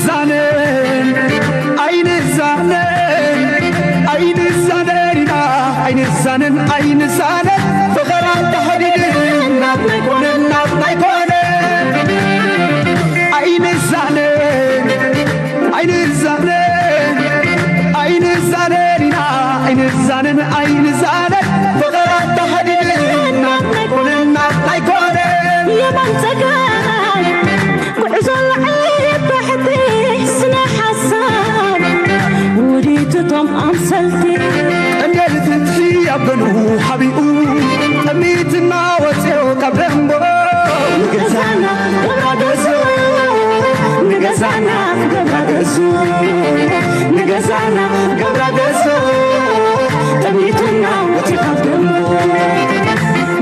ዛነን ኣይንዛነን ኣይንዛነን ኢና ኣይንዛነን ኣይንዛነን ፍቕራ ተሓዲድና ናትና ኣይኮነን ናትና ኣይኮነን ኣይንዛነን ኣይንዛነን ኣይንዛነን ኢና ኣይንዛነን ኣይንዛነን ፍቕራ ተሓዲድና ናትና ኣይኮነን ናትና ኣይኮነን የማን ጸጋም ጉዕዞ ላዕሊ ታሕቲ ስነ ሓሳብ ውዲትቶም ኣምሰልቲ ቀንዴል ፍትሒ ኣብ ገኑ ሓቢኡ ጠሚትና ወፅዮ ካብ ደንቦ ንገዛና ገብራ ገዙ ንገዛና ገብራ ገዙ ንገዛና ገብራ ገዙ ጠሚትና ወፅዮ ካብ ደንቦ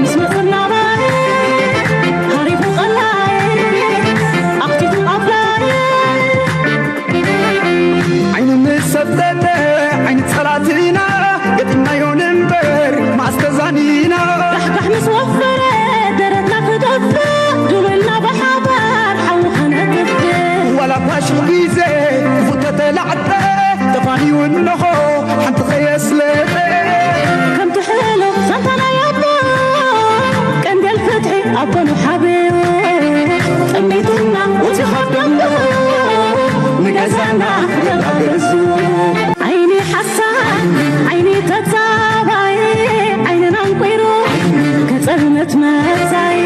ምስ መፅና ሃሪፉ ቀላይ ኣኽቲቱ ኣፍላይ ዓይኑ ምስ ሰብተተ ዓይኒ ጸላትና ገጢምናዮ ንንበር ማስተዛኒና ጋሕጋሕ ምስ ወፈረ ደረትና ክደፍእ ድልውና ብሓባር ሓዊ ከነጥፍእ ዋላ ፋሽል ግዜ ክፉተተ ላዕጠ ተፋንዩ እንሆ ሓንቲ ከየስለጠ ከምቲ ሕሉፍ ዛንታና ያቦ ቀንዴል ፍትሒ ኣቦኑ ሓብዮ ጠሚትና ውፂ ካብ ደንጎ ንገዛና ገዛ ገዙ ዓይኒ ሓሳድ ዓይኒ ተጻባይ ዓይንና እንቁይሩ ከጸልመት መጻይ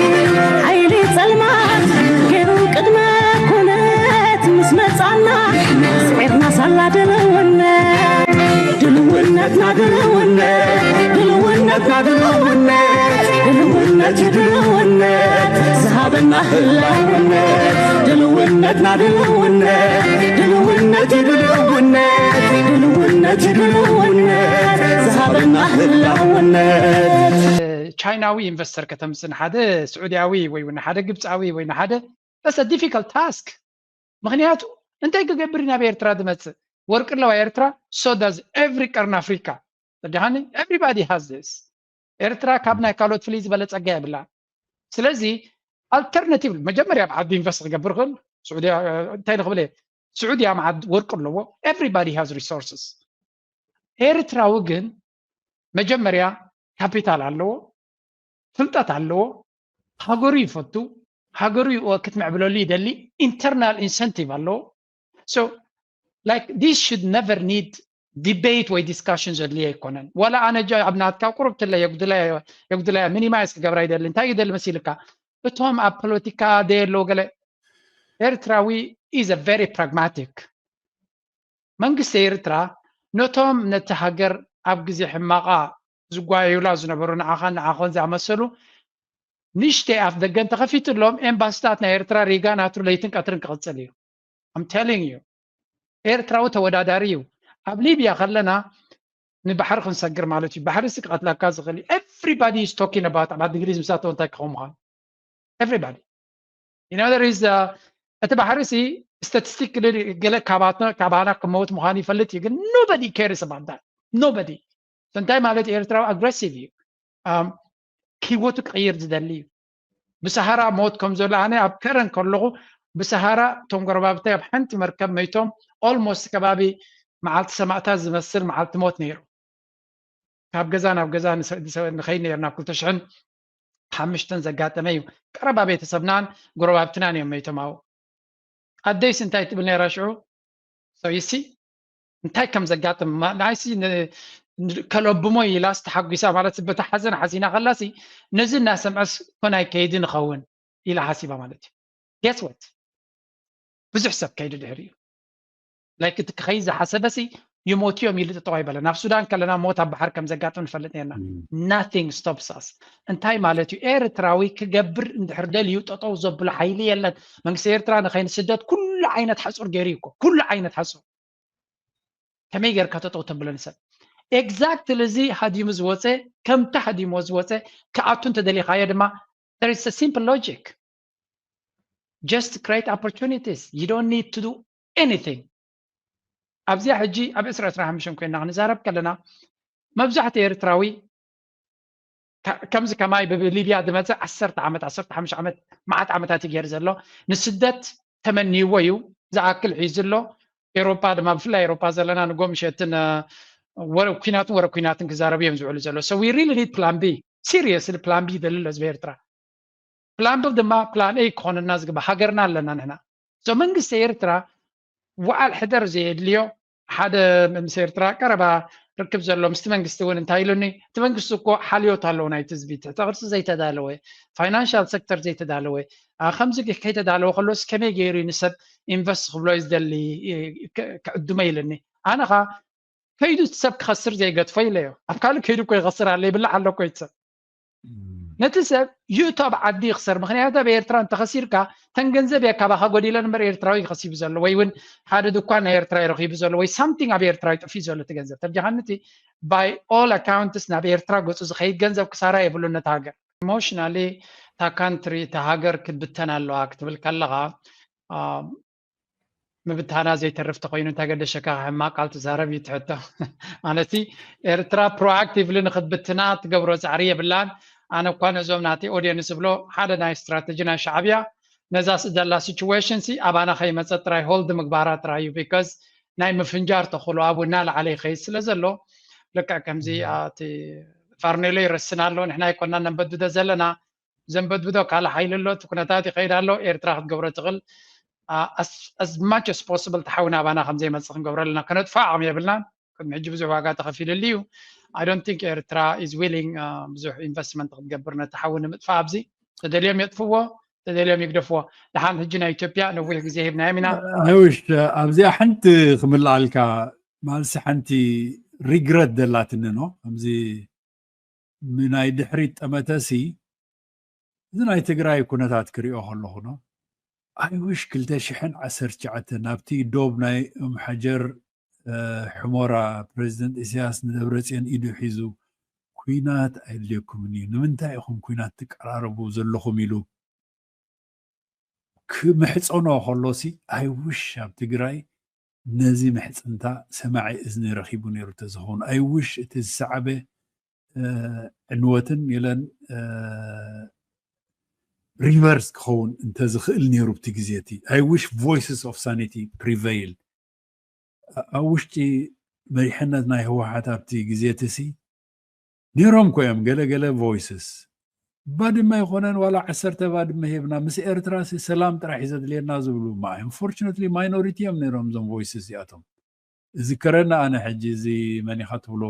ሓይሊ ጸልማት ገይሩ ቅድመ ኩነት ምስ መጻና ስዒርና ሳላ ድልውነት ድልውነትና ድልውነት ድልውነትና ድልውነት ድልውነት እዩ ድልውነት ዝሃበና ህላውነት ድልውነትና ድልውነት ድልውነት እዩ ድልውነት ድልውነት እዩ ድልውነት ዝሃበና ህላውነት ቻይናዊ ኢንቨስተር ከተምፅእ ንሓደ ስዑድያዊ ወይ ንሓደ ግብፃዊ ወይ ንሓደ that's a difficult task ምክንያቱ እንታይ ክገብር ናብ ኤርትራ ዝመፅእ ወርቂ ኣለዋ ኤርትራ so does every ቀርኒ ኣፍሪካ ተዲሃኒ everybody has this ኤርትራ ካብ ናይ ካልኦት ፍልይ ዝበለ ፀጋ የብላ ስለዚ alternative መጀመርያ ኣብ ዓዲ ኢንቨስት ክገብር ክእል ስዑድያ እንታይ ንክብል እየ ስዑድያ መዓድ ወርቂ ኣለዎ everybody has resources ኤርትራዊ ግን መጀመርያ ካፒታል ኣለዎ ፍልጠት ኣለዎ ሃገሩ ይፈቱ ሃገሩ ክትምዕብለሉ ይደሊ internal incentive ኣለዎ so like this should never need debate ወይ discussion ዘድልዮ ኣይኮነን ዋላ ኣነ ጃ ኣብ ናትካ ቁሩብ ትለ የጉድለያ minimize ክገብራ ይደሊ እንታይ ይደሊ መሲልካ እቶም ኣብ ፖለቲካ ደየለዉ ገለ ኤርትራዊ is a very pragmatic መንግስቲ ኤርትራ ነቶም ነቲ ሃገር ኣብ ግዜ ሕማቓ ዝጓየዩላ ዝነበሩ ንዓኻን ንዓኾን ዝኣመሰሉ ንሽተይ ኣፍ ደገ እንተኸፊትሎም ኤምባስታት ናይ ኤርትራ ሪጋ ናቱ ለይትን ቀትርን ክቕጽል እዩ I'm telling you ኤርትራዊ ተወዳዳሪ እዩ ኣብ ሊብያ ከለና ንባሕሪ ክንሰግር ማለት እዩ ባሕሪ ሲ ክቐትለካ ዝኽእል እዩ everybody is talking about ኣብ ዓዲ እንግሊዝ ምሳተው እንታይ ክኸውን ምዃኑ everybody you know there is እቲ ባሕሪ ሲ statistic ገለ ካባና ክመውት ምዃኑ ይፈልጥ እዩ ግን nobody cares about that nobody እንታይ ማለት ኤርትራዊ aggressive እዩ ህይወቱ ክቕይር ዝደሊ እዩ ብሰሃራ ሞት ከም ዘሎ ኣነ ኣብ ከረን ከለኹ ብሰሃራ እቶም ጎረባብተይ ኣብ ሓንቲ መርከብ መይቶም almost ከባቢ መዓልቲ ሰማእታት ዝመስል መዓልቲ ሞት ነይሩ ካብ ገዛ ናብ ገዛ ንኸይድ ነርና ኣብ ክልተ ሽሕን ሓሙሽተን ዘጋጠመ እዩ ቀረባ ቤተሰብናን ጎረባብትናን እዮም መይቶም ኣብኡ ኣደይስ እንታይ ትብል ነይራ ሽዑ so you see እንታይ ከም ዘጋጥም ንዓይሲ ከለብሞ ኢላስ ተሓጒሳ ማለት በቲ ሓዘን ሓዚና ከላሲ ነዚ እናሰምዐስ ኮን ኣይከይድን እኸውን ኢላ ሓሲባ ማለት እዩ guess what ብዙሕ ሰብ ከይዱ ድሕሪኡ like እቲ ክኸይድ ዝሓሰበሲ ይሞቱ እዮም ኢሉ ጠጠው ኣይበለን ኣብ ሱዳን ከለና ሞት ኣብ ባሕር ከም ዘጋጥም ንፈልጥ ነርና nothing stops us እንታይ ማለት እዩ ኤርትራዊ ክገብር እንድሕር ደልዩ ጠጠው ዘብሎ ሓይሊ የለን መንግስቲ ኤርትራ ንኸይንስደድ ኩሉ ዓይነት ሓፁር ገይሩ እዩ እኮ ኩሉ ዓይነት ሓፁር ከመይ ጌርካ ጠጠው ተብሎ ንሰብ exactly እዚ ሃዲሙ ዝወፀ ከምቲ ሃዲሞ ዝወፀ ክኣቱ እንተደሊኻዮ ድማ there is a simple logic just create opportunities you don't need to do anything ኣብዚኣ ሕጂ ኣብ ዕስራ ዕስራ ሓሙሽተ ኮይና ክንዛረብ ከለና መብዛሕትኡ ኤርትራዊ ከምዚ ከማይ ብሊብያ ዝመፀ ዓሰርተ ዓመት ዓሰርተ ሓሙሽተ ዓመት መዓት ዓመታት እዩ ገይሩ ዘሎ ንስደት ተመንይዎ እዩ ዝኣክል ሒዙ ኣሎ። ኤሮፓ ድማ ብፍላይ ኤሮፓ ዘለና ንጎ ምሸትን ኩናትን ወረ ኩናትን ክዛረቡ እዮም ዝውዕሉ ዘሎ። So we really need plan B. Seriously plan B ይደሊ ኣሎ ህዝቢ ኤርትራ። Plan B ድማ plan A ክኾነና ዝግባ ሃገርና ኣለና ንሕና። So መንግስቲ ኤርትራ ውዓል ሕደር ዘየድልዮ ሓደ ምስ ኤርትራ ቀረባ ርክብ ዘሎ ምስቲ መንግስቲ እውን እንታይ ኢሉኒ፣ እቲ መንግስቲ እኮ ሓልዮት ኣለዎ ናይቲ ህዝቢ ትሕተ ቅርፂ ዘይተዳለወ፣ ፋይናንሻል ሴክተር ዘይተዳለወ፣ ከምዚ ከይተዳለወ ከሎስ ከመይ ገይሩ ንሰብ ኢንቨስት ክብሎ እዩ ዝደሊ ክዕድሞ ኢልኒ። ኣነ ኸ ከይዱ ሰብ ክኸስር ዘይገድፎ ኢለዮ። ኣብ ካልእ ከይዱ እኮ ይኸስር ኣሎ ይብላዕ ኣሎ እኮ ይትሰብ ነቲ ሰብ ይእቶ ኣብ ዓዲ ይኽሰር። ምክንያቱ ኣብ ኤርትራ እንተኸሲርካ ተን ገንዘብ እየ ካባኻ ጎዲለን እምበር ኤርትራዊ ከሲቡ ዘሎ ወይ እውን ሓደ ድኳን ናይ ኤርትራ ረኺቡ ዘሎ ወይ ሳምቲንግ ኣብ ኤርትራዊ ጠፊኡ ዘሎ እቲ ገንዘብ ተርጃኻኒ እቲ by all accounts ናብ ኤርትራ ገፁ ዝኸይድ ገንዘብ ክሳራ የብሉ ነቲ ሃገር። ኢሞሽናሊ እታ ካንትሪ እታ ሃገር ክትብተን ኣለዋ ክትብል ከለኻ ምብታና ዘይተርፍ ተኮይኑ እንታይ ገደሸካ ሕማቅ ቃል ትዛረብ እዩ ትሕቶ። ማለት ኤርትራ ፕሮኣክቲቭሊ ንክትብትና ትገብሮ ፃዕሪ የብላን። ኣነ እኳ ነዞም ናተይ ኦዲየንስ ዝብሎ ሓደ ናይ ስትራተጂ ናይ ሻዕብያ ነዛ ስደላ ሲቹዌሽን ሲ ኣባና ከይመፀ ጥራይ ሆልድ ምግባራ ጥራይ እዩ። ቢካዝ ናይ ምፍንጃር ተኽእሎ ኣብኡ እናለዓለ ይኸይድ ስለ ዘሎ ልክዕ ከምዚ እቲ ፋርኔሎ ይረስን ኣሎ። ንሕና ኣይኮና ነንበድዶ ዘለና ዘንበድብዶ ካልእ ሓይሊ ኣሎ። እቲ ኩነታት ይኸይድ ኣሎ። ኤርትራ ክትገብሮ ትኽእል as much as possible ተሓውና ኣባና ከምዘይመፅእ ክንገብሮ ኣለና። ከነጥፋ ዓቕሚ የብልናን። ቅድሚ ሕጂ ብዙሕ ዋጋ ተኸፊልሉ እዩ። I don't think ኤርትራ is willing ብዙሕ ኢንቨስትመንት ክትገብር ነቲ ሓዊ ንምጥፋእ ኣብዚ ተደልዮም የጥፍዎ ተደልዮም ይግደፍዎ። ድሓን ሕጂ ናይ ኢትዮጵያ ነዊሕ ግዜ ሂብናዮም ኢና። I wish ኣብዚኣ ሓንቲ ክምልኣልካ ማልሲ ሓንቲ ሪግረት ዘላትኒ ኖ ከምዚ ናይ ድሕሪት ጠመተሲ እዚ ናይ ትግራይ ኩነታት ክሪኦ ከለኹ ኖ I wish ክልተ ሽሕን ዓሰርተ ትሽዓተ ናብቲ ዶብ ናይ እምሓጀር ሕሞራ ፕሬዚደንት ኢሳያስ ንደብረፅዮን ኢዱ ሒዙ ኩናት ኣየድልየኩምን እዩ ንምንታይ ኢኹም ኩናት ትቀራረቡ ዘለኹም ኢሉ ክምሕፀኖ ከሎሲ I wish ኣብ ትግራይ ነዚ ምሕፅንታ ሰማዒ እዝኒ ረኺቡ ነይሩ ተዝኸውን I wish እቲ ዝሰዓበ ዕንወትን ኢለን ሪቨርስ ክኸውን እንተዝኽእል ነይሩ ብቲ ግዜ እቲ I wish voices of sanity prevail ኣብ ውሽጢ መሪሕነት ናይ ህወሓት ኣብቲ ግዜ እቲ ሲ ነይሮም ኮ እዮም ገለ ገለ ቮይስስ ባድመ ይኮነን ዋላ ዓሰርተ ባድመ ሂብና ምስ ኤርትራ ሲ ሰላም ጥራሕ እዩ ዘድልየና ዝብሉ ማ unfortunately minority እዮም ነይሮም እዞም ቮይስስ እዚኣቶም እዝከረና ኣነ ሕጂ እዚ መን ኢኻ ትብሎ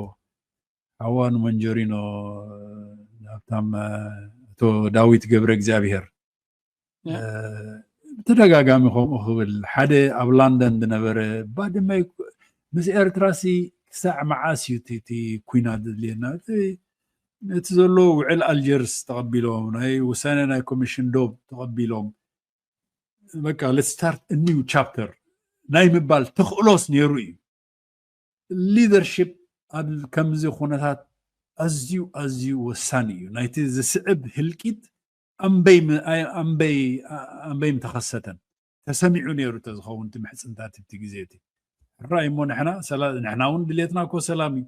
ሓዋ ንሞንጆሪኖ ሃብታም ኣቶ ዳዊት ገብረ እግዚኣብሄር ብተደጋጋሚ ከምኡ ክብል ሓደ ኣብ ላንደን ዝነበረ ባድመ ምስ ኤርትራ ሲ ክሳዕ መዓስ እዩ እቲ ኩናት ዘድልየና እቲ ዘሎ ውዕል ኣልጀርስ ተቐቢሎም ናይ ውሳነ ናይ ኮሚሽን ዶብ ተቐቢሎም በቃ let's start a new chapter ናይ ምባል ተኽእሎስ ነይሩ እዩ ሊደርሽፕ ኣብ ከምዚ ኩነታት ኣዝዩ ኣዝዩ ወሳኒ እዩ ናይቲ ዝስዕብ ህልቂት ኣንበይ ኣንበይ ኣንበይ ምተኸሰተን ተሰሚዑ ነይሩ ተዝኸውን እቲ ምሕፅንታት እቲ ግዜ እቲ ሕራይ እሞ ንሕና ንሕና እውን ድሌትና እኮ ሰላም እዩ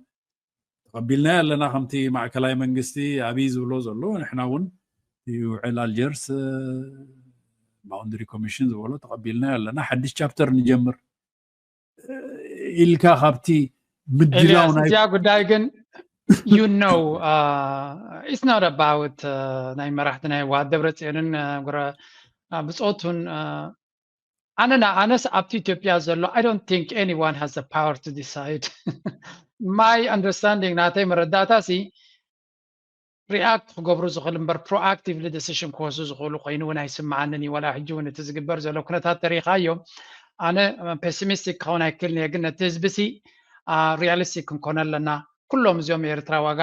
ተቐቢልናዮ ኣለና ከምቲ ማእከላይ መንግስቲ ኣብይ ዝብሎ ዘሎ ንሕና እውን ውዕል ኣልጀርስ boundary commission ዝበሎ ተቐቢልናዮ ኣለና ሓድሽ ቻፕተር ንጀምር ኢልካ ካብቲ ምድላው ናይ እዚኣ ጉዳይ ግን you know it's not about ናይ መራሕቲ ናይ ህወሓት ደብረፅዮንን ብፆቱን ኣነና ኣነስ ኣብቲ ኢትዮጵያ ዘሎ I don't think anyone has the power to decide my understanding ናተይ መረዳእታ ሲ ሪኣክት ክገብሩ ዝኽእል እምበር ፕሮኣክቲቭሊ ደሲሽን ክወስዱ ዝኽእሉ ኮይኑ እውን ኣይስምዓንን እዩ ወላ ሕጂ እውን እቲ ዝግበር ዘሎ ኩነታት ተሪኻዮ ኣነ ፔሲሚስቲክ ክኸውን ኣይክእልን እየ ግን ነቲ ህዝቢ ሲ ሪያሊስቲክ ክንኮነ ኣለና ኩሎም እዚኦም ኤርትራ ዋጋ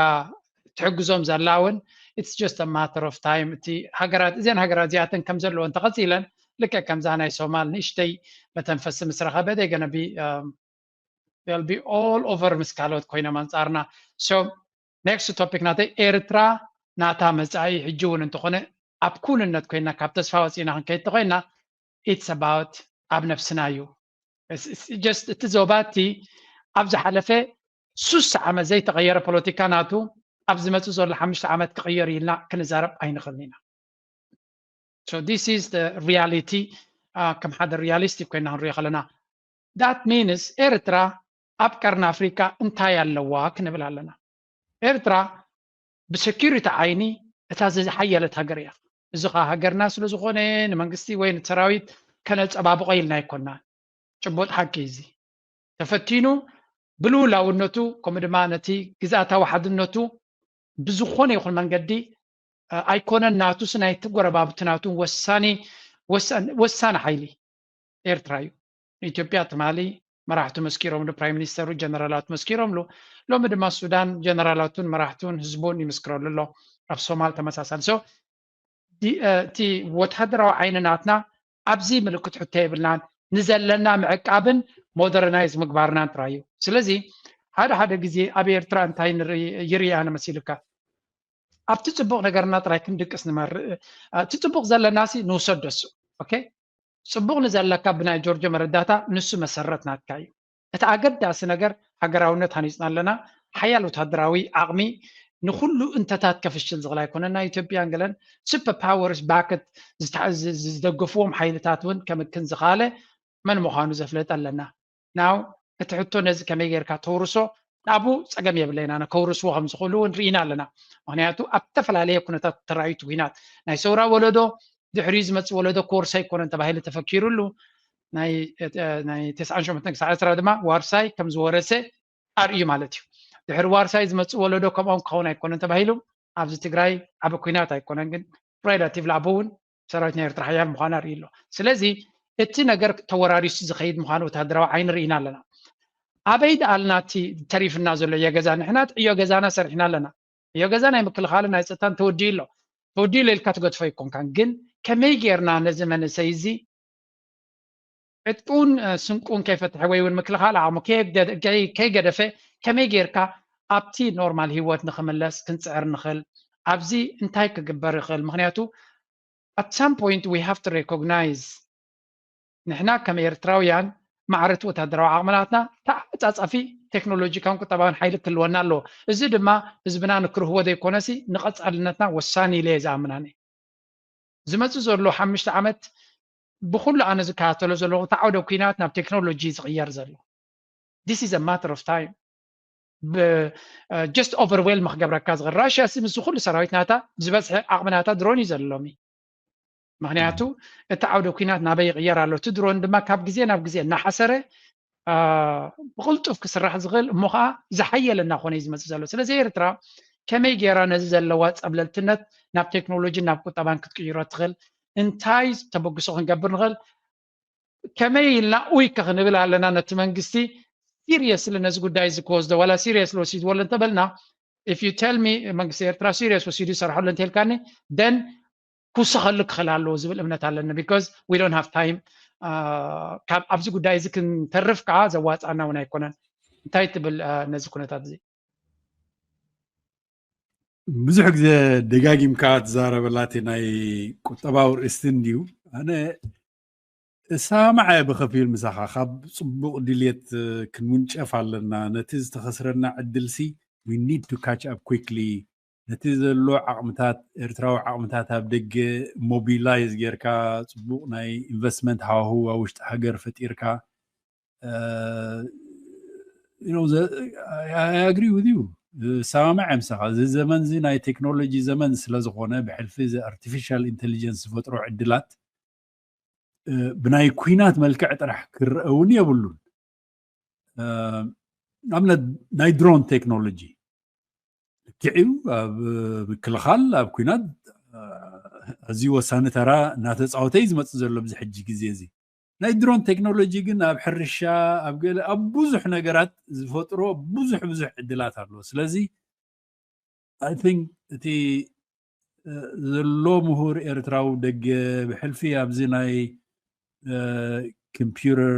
ትሕግዞም ዘላ እውን it's just a matter of time እቲ ሃገራት እዚን ሃገራት እዚኣተን ከም ዘለዎ እንተቐፂለን ልክዕ ከምዛ ናይ ሶማል ንእሽተይ መተንፈሲ ምስ ረኸበ they gonna be they'll be all over ምስ ካልኦት ኮይኖም ኣንፃርና so next topic ናተይ ኤርትራ ናታ መፃኢ ሕጂ እውን እንተኾነ ኣብ ኩንነት ኮይና ካብ ተስፋ ወፂእና ክንከይድ ተኮይና it's about ኣብ ነፍስና እዩ just እቲ ዞባ እቲ ኣብ ዝሓለፈ ሱሳ ዓመት ዘይተቐየረ ፖለቲካ ናቱ ኣብ ዝመፅእ ዘሎ ሓሙሽተ ዓመት ክቕየር ኢልና ክንዛረብ ኣይንኽእልን ኢና so this is the reality ከም ሓደ realistic ኮይና ክንሪኦ ከለና that means ኤርትራ ኣብ ቀርኒ ኣፍሪካ እንታይ ኣለዋ ክንብል ኣለና። ኤርትራ ብsecurity ዓይኒ እታ ዝሓየለት ሃገር እያ። እዚ ከዓ ሃገርና ስለ ዝኾነ ንመንግስቲ ወይ ንሰራዊት ከነፀባብቆ ኢልና ኣይኮናን። ጭቡጥ ሓቂ እዚ ተፈቲኑ ብልውላውነቱ ከምኡ ድማ ነቲ ግዝኣታዊ ሓድነቱ ብዝኾነ ይኹን መንገዲ ኣይኮነን ናቱስ ናይቲ ጎረባብቲ ናቱ ወሳኒ ወሳኒ ሓይሊ ኤርትራ እዩ። ንኢትዮጵያ ትማሊ መራሕቱ መስኪሮምሉ፣ ፕራይም ሚኒስተሩ ጀነራላቱ መስኪሮምሉ። ሎሚ ድማ ሱዳን ጀነራላቱን መራሕቱን ህዝቡን ይምስክረሉ ኣሎ። ኣብ ሶማል ተመሳሳሊ። So እቲ ወታደራዊ ዓይኒ ናትና ኣብዚ ምልክት ሕቶ የብልናን። ንዘለና ምዕቃብን ሞደርናይዝ ምግባርናን ጥራይ እዩ። ስለዚ ሓደ ሓደ ግዜ ኣብ ኤርትራ እንታይ ይርኢ ኣነ መሲልካ ኣብቲ ፅቡቅ ነገርና ጥራይ ክንድቅስ ንመርእ። እቲ ፅቡቅ ዘለናሲ ንውሰዶ እሱ። ኦኬ፣ ፅቡቅ ንዘለካ ብናይ ጆርጆ መረዳታ ንሱ መሰረት ናትካ እዩ። እቲ ኣገዳሲ ነገር ሃገራውነት ሃኒፅና ኣለና። ሓያል ወታደራዊ ዓቕሚ ንኩሉ እንተታት ከፍሽል ዝኽእል ኣይኮነን። ናይ ኢትዮጵያን ገለን super powers ባክት ዝደገፍዎም ሓይልታት እውን ከምክን ዝኻለ መን ምዃኑ ዘፍለጠ ኣለና። ናው እቲ ሕቶ ነዚ ከመይ ጌርካ ተውርሶ ናብኡ ፀገም የብለይና። ከውርስዎ ከም ዝኽእሉ እውን ርኢና ኣለና። ምክንያቱ ኣብ ዝተፈላለየ ኩነታት ተራእዩ እቲ ኲናት ናይ ሰውራ ወለዶ ድሕሪኡ ዝመፅእ ወለዶ ኮርስ ኣይኮነን ተባሂሉ ተፈኪሩሉ ናይ ናይ ተስዓን ሸሞንተን ክሳዕ ዕስራ ድማ ዋርሳይ ከም ዝወረሰ ኣርእዩ ማለት እዩ። ድሕሪ ዋርሳይ ዝመፅእ ወለዶ ከምኦም ክኸውን ኣይኮነን ተባሂሉ ኣብዚ ትግራይ ዓቢ ኲናት ኣይኮነን፣ ግን ሬላቲቭሊ ኣብኡ እውን ሰራዊት ናይ ኤርትራ ሓያል ምዃኑ ኣርእዩ ኣሎ። ስለዚ እቲ ነገር ተወራሪሱ ዝኸይድ ምዃኑ ወታደራዊ ዓይኒ ርኢና ኣለና። ኣበይ ደኣልና እቲ ተሪፍና ዘሎ እዮ ገዛ? ንሕና ጥዕዮ ገዛና ሰሪሕና ኣለና። እዮ ገዛ ናይ ምክልኻልን ናይ ፀጥታን ተወዲኡ ኣሎ። ተወዲኡ ኣሎ ኢልካ ትገድፎ ኣይኮንካን፣ ግን ከመይ ጌርና ነዚ መንእሰይ እዚ ዕጥቁን ስንቁን ከይፈትሐ ወይ እውን ምክልኻል ዓቕሙ ከይገደፈ ከመይ ጌርካ ኣብቲ ኖርማል ህይወት ንክምለስ ክንፅዕር ንኽእል? ኣብዚ እንታይ ክግበር ይኽእል? ምክንያቱ at some point we have to recognize ንሕና ከም ኤርትራውያን ማዕረቲ ወታደራዊ ዓቕምናትና ተዓፃፃፊ ቴክኖሎጂካን ቁጠባን ሓይሊ ክህልወና ኣለዎ። እዚ ድማ ህዝብና ንክርህቦ ዘይኮነሲ ንቐፃልነትና ወሳኒ ኢለ እየ ዝኣምናኒ። ዝመፅእ ዘሎ ሓሙሽተ ዓመት ብኩሉ ኣነ ዝከታተሎ ዘለኹ እቲ ዓውደ ኲናት ናብ ቴክኖሎጂ ዝቕየር ዘሎ this is a matter of time። Just overwhelm ክገብረካ ዝኽእል ራሽያ ሲ ምስ ኩሉ ሰራዊት ናታ ዝበዝሐ ዓቕሚ ናታ ድሮን እዩ ዘለሎሚ። ምክንያቱ እቲ ዓውደ ኲናት ናበይ ይቕየር ኣሎ። እቲ ድሮን ድማ ካብ ግዜ ናብ ግዜ እናሓሰረ ብቕልጡፍ ክስራሕ ዝኽእል እሞ ከዓ ዝሓየለ እናኾነ እዩ ዝመፅእ ዘሎ። ስለዚ ኤርትራ ከመይ ገይራ ነዚ ዘለዋ ፀብለልትነት ናብ ቴክኖሎጂን ናብ ቁጠባን ክትቅይሮ ትኽእል? እንታይ ተበግሶ ክንገብር ንኽእል? ከመይ ኢልና ኡይ ከ ክንብል ኣለና ነቲ መንግስቲ ሲሪየስሊ ነዚ ጉዳይ እዚ ክወስዶ ዋላ ሲሪየስሊ ወሲድዎ ኣሎ እንተበልና if you tell me መንግስቲ ኤርትራ ሲሪየስ ወሲዱ ይሰርሐሉ እንተልካኒ then ክውሰኸሉ ክኽእል ኣለዎ ዝብል እምነት ኣለኒ። Because we don't have time። ካብ ኣብዚ ጉዳይ እዚ ክንተርፍ ከዓ ዘዋፅኣና እውን ኣይኮነን። እንታይ ትብል ነዚ ኩነታት እዚ? ብዙሕ ግዜ ደጋጊምካ ትዛረበላ እቲ ናይ ቁጠባዊ ርእስቲ እንድዩ። ኣነ እሰማማዕ እየ ብኸፊል ምሳኻ። ካብ ፅቡቕ ድልየት ክንውንጨፍ ኣለና። ነቲ ዝተኸስረና ዕድልሲ we need to catch up quickly። ነቲ ዘሎ ዓቕምታት፣ ኤርትራዊ ዓቕምታት ኣብ ደገ ሞቢላይዝ ጌርካ ፅቡቕ ናይ ኢንቨስትመንት ሃዋህው ኣብ ውሽጢ ሃገር ፈጢርካ I agree with you። እሰማማዕ እየ ምሳኻ። እዚ ዘመን እዚ ናይ ቴክኖሎጂ ዘመን ስለ ዝኾነ ብሕልፊ እዚ ኣርቲፊሻል ኢንቴሊጀንስ ዝፈጥሮ ዕድላት ብናይ ኲናት መልክዕ ጥራሕ ክረአ እውን የብሉን። ኣብነት ናይ ድሮን ቴክኖሎጂ ልክዕ እዩ። ኣብ ምክልኻል ኣብ ኲናት ኣዝዩ ወሳኒ ተራ እናተፃወተ እዩ ዝመፅእ ዘሎ ኣብዚ ሕጂ ግዜ እዚ። ናይ ድሮን ቴክኖሎጂ ግን ኣብ ሕርሻ ኣብ ገለ ኣብ ብዙሕ ነገራት ዝፈጥሮ ብዙሕ ብዙሕ ዕድላት ኣለዎ። ስለዚ I think እቲ ዘሎ ምሁር ኤርትራዊ ደገ ብሕልፊ ኣብዚ ናይ ኮምፒውተር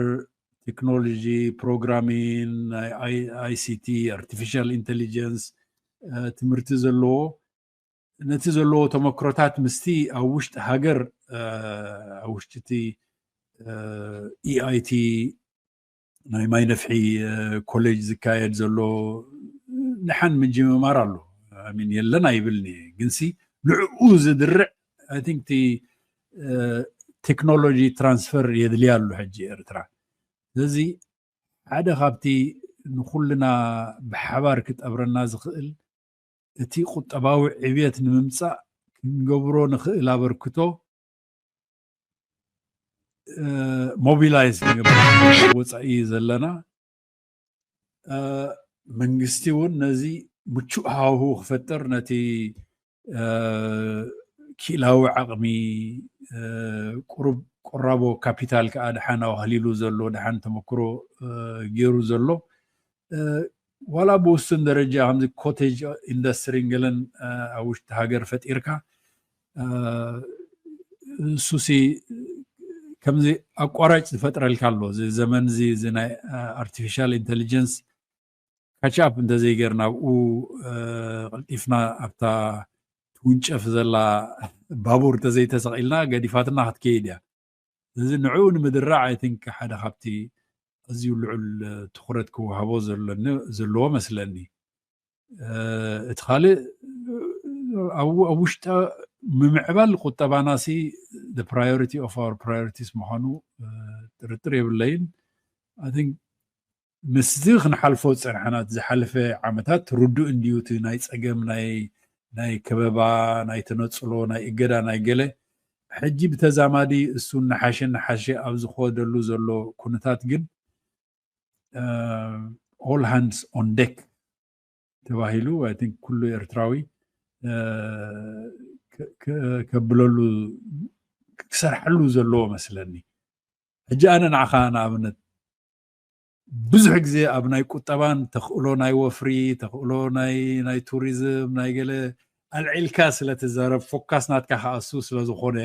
ቴክኖሎጂ ፕሮግራሚን ናይ ICT ኣርቲፊሻል ኢንቴሊጀንስ ትምህርቲ ዘለዎ ነቲ ዘለዎ ተመክሮታት ምስቲ ኣብ ውሽጢ ሃገር ኣብ ውሽጢ እቲ EIT ናይ ማይ ነፍሒ ኮሌጅ ዝካየድ ዘሎ ደሓን ምጅምማር ኣሎ። ሚን የለን ኣይብልን እየ፣ ግንሲ ንዕኡ ዝድርዕ I think እቲ ቴክኖሎጂ ትራንስፈር የድልያ ኣሎ ሕጂ ኤርትራ። ስለዚ ሓደ ካብቲ ንኹልና ብሓባር ክጠብረና ዝኽእል እቲ ቁጠባዊ ዕብየት ንምምፃእ ክንገብሮ ንኽእል ኣበርክቶ ሞቢላይዝ ንገብር ወፃኢ ዘለና መንግስቲ እውን ነዚ ምቹእ ሃዋሁ ክፈጥር ነቲ ክኢላዊ ዓቕሚ ቁሩብ ቁራቦ ካፒታል ከዓ ደሓን ኣዋህሊሉ ዘሎ ደሓን ተመክሮ ገይሩ ዘሎ ዋላ ብውሱን ደረጃ ከምዚ ኮቴጅ ኢንዱስትሪን ገለን ኣብ ውሽጢ ሃገር ፈጢርካ እሱሲ ከምዚ ኣቋራጭ ዝፈጥረልካ ኣሎ እዚ ዘመን እዚ እዚ ናይ ኣርቲፊሻል ኢንቴሊጀንስ ካቻፕ እንተዘይገርና ኣብኡ ቀልጢፍና ኣብታ ትውንጨፍ ዘላ ባቡር እንተዘይተሰቒልና ገዲፋትና ክትከይድ እያ። ስለዚ ንዕኡ ንምድራዕ ኣይ ቲንክ ሓደ ካብቲ ኣዝዩ ልዑል ትኩረት ክወሃቦ ዘለዎ መስለኒ። እቲ ካልእ ኣብ ውሽጢ ምምዕባል ቁጠባና ሲ priority of our priorities ምዃኑ ጥርጥር የብለይን። I think ምስዚ ክንሓልፎ ዝፀንሐና ዝሓለፈ ዓመታት ርዱእ እንድዩ እቲ ናይ ፀገም ናይ ከበባ ናይ ተነፅሎ ናይ እገዳ ናይ ገለ ሕጂ ብተዛማዲ እሱ እናሓሸ እናሓሸ ኣብ ዝኸደሉ ዘሎ ኩነታት ግን all hands on deck ተባሂሉ I think ኩሉ ኤርትራዊ ከብለሉ ክሰርሐሉ ዘለዎ መስለኒ። ሕጂ ኣነ ንዓኻ ንኣብነት ብዙሕ ግዜ ኣብ ናይ ቁጠባን ተኽእሎ ናይ ወፍሪ ተኽእሎ ናይ ቱሪዝም ናይ ገለ ኣልዒልካ ስለትዛረብ ፎካስ ናትካ ከኣሱ ስለዝኾነ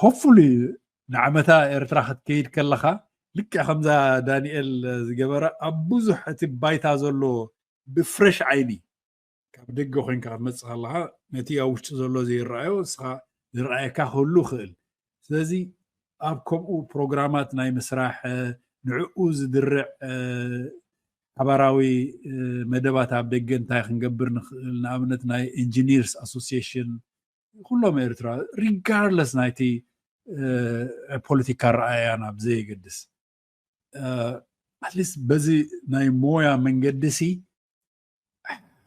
ሆፉሊ ንዓመታ ኤርትራ ክትከይድ ከለኻ ልክዕ ከምዛ ዳንኤል ዝገበረ ኣብ ብዙሕ እቲ ባይታ ዘሎ ብፍረሽ ዓይኒ ካብ ደገ ኮይንካ ክትመፅእ ከለካ ነቲ ኣብ ውሽጢ ዘሎ ዘይረኣዮ እስኻ ዝረኣየካ ክህሉ ይኽእል። ስለዚ ኣብ ከምኡ ፕሮግራማት ናይ ምስራሕ ንዕኡ ዝድርዕ ሓባራዊ መደባት ኣብ ደገ እንታይ ክንገብር ንኽእል ንኣብነት ናይ ኢንጂኒርስ ኣሶሲሽን ኩሎም ኤርትራ ሪጋርድለስ ናይቲ ፖለቲካ ረኣያ ናብ ዘየገድስ ኣትሊስት በዚ ናይ ሞያ መንገዲ ሲ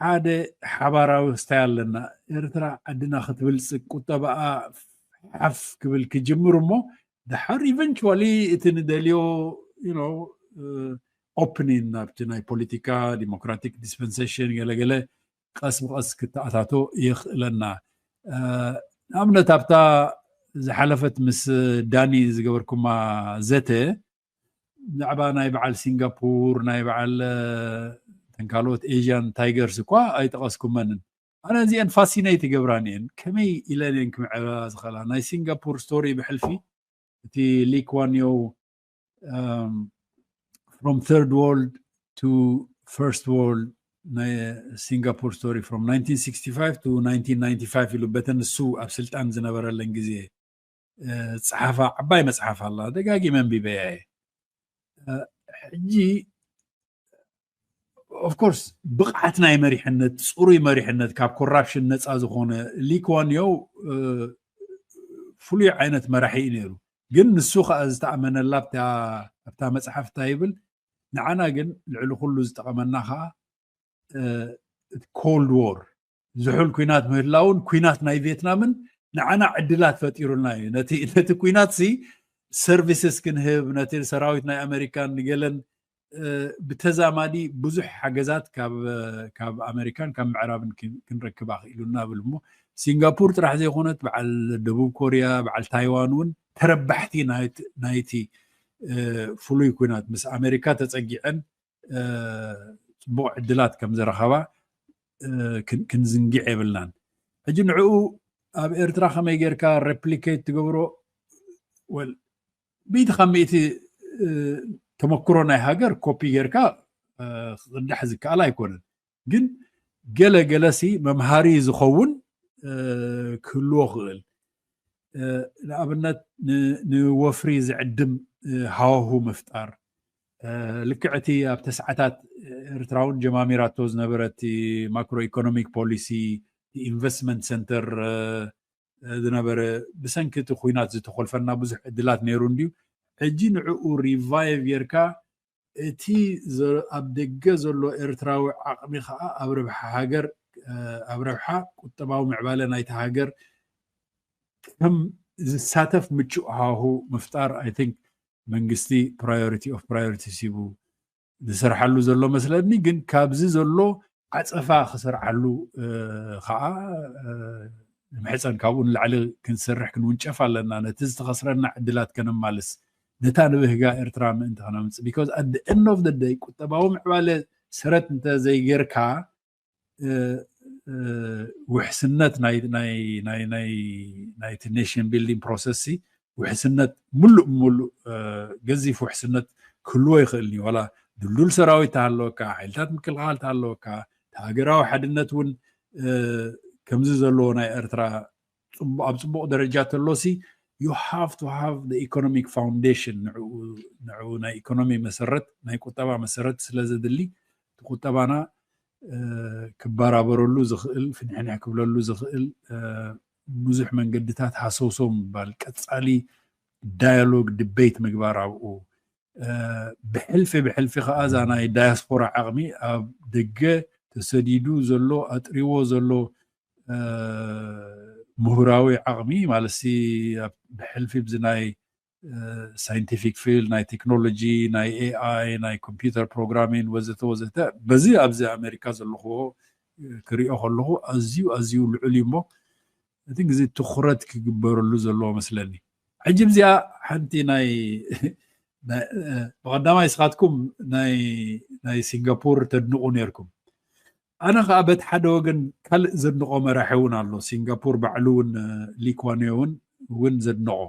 ሓደ ሓባራዊ ክስታይ ኣለና። ኤርትራ ዓድና ክትብልጽግ ቁጠባኣ ሓፍ ክብል ክጅምር እሞ ድሓር ኢቨንቹዋሊ እቲ ንደልዮ ኦፕኒን ናብቲ ናይ ፖለቲካ ዲሞክራቲክ ዲስፐንሴሽን ገለገለ ቀስ ብቐስ ክተኣታቶ የኽእለና። ንኣብነት ኣብታ ዝሓለፈት ምስ ዳኒ ዝገበርኩማ ዘተ ብዛዕባ ናይ በዓል ሲንጋፖር ናይ በዓል ተንካልኦት ኤዥያን ታይገርስ እኳ ኣይጠቐስኩመንን። ኣነ እዚአን ፋሲነይት ይገብራን እየን። ከመይ ኢለን እየን ክምዕባ ዝኽእላ? ናይ ሲንጋፖር ስቶሪ ብሕልፊ እቲ ሊ ኳን ዮው from third world to first world ናይ ሲንጋፖር ስቶሪ from nineteen sixty-five to nineteen ninety-five ኢሉ በተን ንሱ ኣብ ስልጣን ዝነበረለን ግዜ ጸሓፋ ዓባይ መጽሓፍ ኣላ ደጋጊመ ኣንቢበያ እየ። ሕጂ ኦፍኮርስ ብቕዓት ናይ መሪሕነት ፅሩይ መሪሕነት ካብ ኮራፕሽን ነፃ ዝኾነ ሊ ኳን ዮው ፍሉይ ዓይነት መራሒ እዩ ነይሩ። ግን ንሱ ከዓ ዝተኣመነላ ኣብታ መፅሓፍ እንታይ ይብል ንዓና ግን ልዕሊ ኩሉ ዝጠቐመና ከዓ ኮልድ ዎር ዝሑል ኩናት ምህላውን ኩናት ናይ ቪየትናምን ንዓና ዕድላት ፈጢሩልና እዩ። ነቲ ኩናት ሲ ሰርቪስስ ክንህብ ነቲ ሰራዊት ናይ ኣሜሪካን ንገለን ብተዛማዲ ብዙሕ ሓገዛት ካብ ኣሜሪካን ካብ ምዕራብን ክንረክብ ኣኽኢሉና ብል እሞ ሲንጋፖር ጥራሕ ዘይኮነት በዓል ደቡብ ኮርያ በዓል ታይዋን እውን ተረባሕቲ ናይቲ ፍሉይ ኩናት ምስ ኣሜሪካ ተፀጊዐን ፅቡቕ ዕድላት ከም ዝረኸባ ክንዝንግዕ የብልናን። ሕጂ ንዕኡ ኣብ ኤርትራ ከመይ ጌርካ ሬፕሊኬት ትገብሮ? ወል ሚእቲ ካብ ሚእቲ ተመክሮ ናይ ሃገር ኮፒ ጌርካ ክቕዳሕ ዝከኣል ኣይኮነን። ግን ገለ ገለሲ መምሃሪ ዝኸውን ክህልዎ ክእል። ንኣብነት ንወፍሪ ዝዕድም ሃዋሁ ምፍጣር ልክዕ እቲ ኣብ ተስዓታት ኤርትራ እውን ጀማሚራቶ ዝነበረ እቲ ማክሮ ኢኮኖሚክ ፖሊሲ ኢንቨስትመንት ሰንተር ዝነበረ፣ ብሰንኪ እቲ ኩናት ዝተኾልፈና ብዙሕ ዕድላት ነይሩ እንድዩ። ሕጂ ንዕኡ ሪቫይቭ ጌርካ እቲ ኣብ ደገ ዘሎ ኤርትራዊ ዓቕሚ ከዓ ኣብ ረብሓ ሃገር ኣብ ረብሓ ቁጠባዊ ምዕባለ ናይቲ ሃገር ከም ዝሳተፍ ምቹእ ሃሁ ምፍጣር፣ I think፣ መንግስቲ priority of priorities ሂቡ ዝሰርሓሉ ዘሎ መስለኒ። ግን ካብዚ ዘሎ ዓፀፋ ክሰርዓሉ ከዓ ንምሕፀን፣ ካብኡ ንላዕሊ ክንሰርሕ ክንውንጨፍ ኣለና፣ ነቲ ዝተኸስረና ዕድላት ከነማልስ፣ ነታ ንብህጋ ኤርትራ ምእንቲ ከነምፅእ። Because at the end of the day ቁጠባዊ ምዕባለ ሰረት እንተዘይጌርካ፣ ውሕስነት ናይቲ nation building process ውሕስነት ሙሉእ ሙሉእ ገዚፍ ውሕስነት ክህልዎ ይኽእል እዩ። ዋላ ድልዱል ሰራዊት ተሃለወካ፣ ሓይልታት ምክልኻል ተሃለወካ፣ ሃገራዊ ሓድነት እውን ከምዚ ዘለዎ ናይ ኤርትራ ኣብ ፅቡቕ ደረጃ ተሎሲ፣ you have to have the economic foundation። ንዕኡ ናይ ኢኮኖሚ መሰረት፣ ናይ ቁጠባ መሰረት ስለ ዘድሊ፣ እቲ ቁጠባና ክበራበረሉ ዝኽእል፣ ፍንሕንሕ ክብለሉ ዝኽእል ብዙሕ መንገድታት ሃሰውሰው ምባል፣ ቀፃሊ ዳያሎግ፣ ድቤት ምግባር፣ ኣብኡ ብሕልፊ ብሕልፊ ከዓ እዛ ናይ ዳያስፖራ ዓቕሚ፣ ኣብ ደገ ተሰዲዱ ዘሎ፣ ኣጥሪዎ ዘሎ ምሁራዊ ዓቕሚ ማለት ሲ፣ ብሕልፊ ብዚ ናይ ሳይንቲፊክ ፊልድ፣ ናይ ቴክኖሎጂ፣ ናይ ኤኣይ፣ ናይ ኮምፒውተር ፕሮግራሚን ወዘተ ወዘተ፣ በዚ ኣብዚ ኣሜሪካ ዘለኹዎ ክሪኦ ከለኹ ኣዝዩ ኣዝዩ ልዑል እዩ። እሞ እቲ ግዜ ትኹረት ክግበረሉ ዘለዎ መስለኒ። ሕጂ እዚኣ ሓንቲ ናይ ብቐዳማይ ንስኻትኩም ናይ ሲንጋፖር ተድንቑ ነርኩም። ኣነ ከዓ በቲ ሓደ ወገን ካልእ ዘድንቖ መራሒ እውን ኣሎ። ሲንጋፖር ባዕሉ እውን ሊኳንዮ እውን እውን ዘድንቖ፣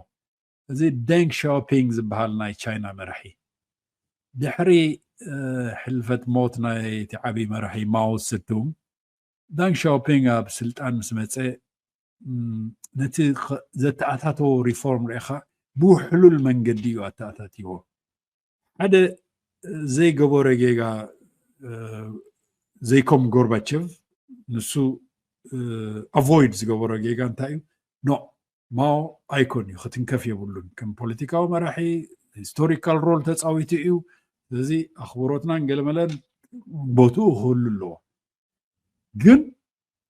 እዚ ደንግ ሻኦፒንግ ዝበሃል ናይ ቻይና መራሒ፣ ድሕሪ ሕልፈት ሞት ናይቲ ዓብዪ መራሒ ማኦ ስቱንግ፣ ዳንግ ሻኦፒንግ ኣብ ስልጣን ምስ መፀ ነቲ ዘተኣታተዎ ሪፎርም ርኢኻ ብውሕሉል መንገዲ እዩ ኣተኣታትዎ። ሓደ ዘይገበሮ ጌጋ ዘይኮም ጎርባቸቭ፣ ንሱ ኣቮይድ ዝገበሮ ጌጋ እንታይ እዩ? ኖ፣ ማኦ ኣይኮን እዩ፣ ክትንከፍ የብሉን። ከም ፖለቲካዊ መራሒ ሂስቶሪካል ሮል ተፃዊቱ እዩ። ስለዚ ኣኽብሮትናን ገለመለን ቦትኡ ክህሉ ኣለዎ። ግን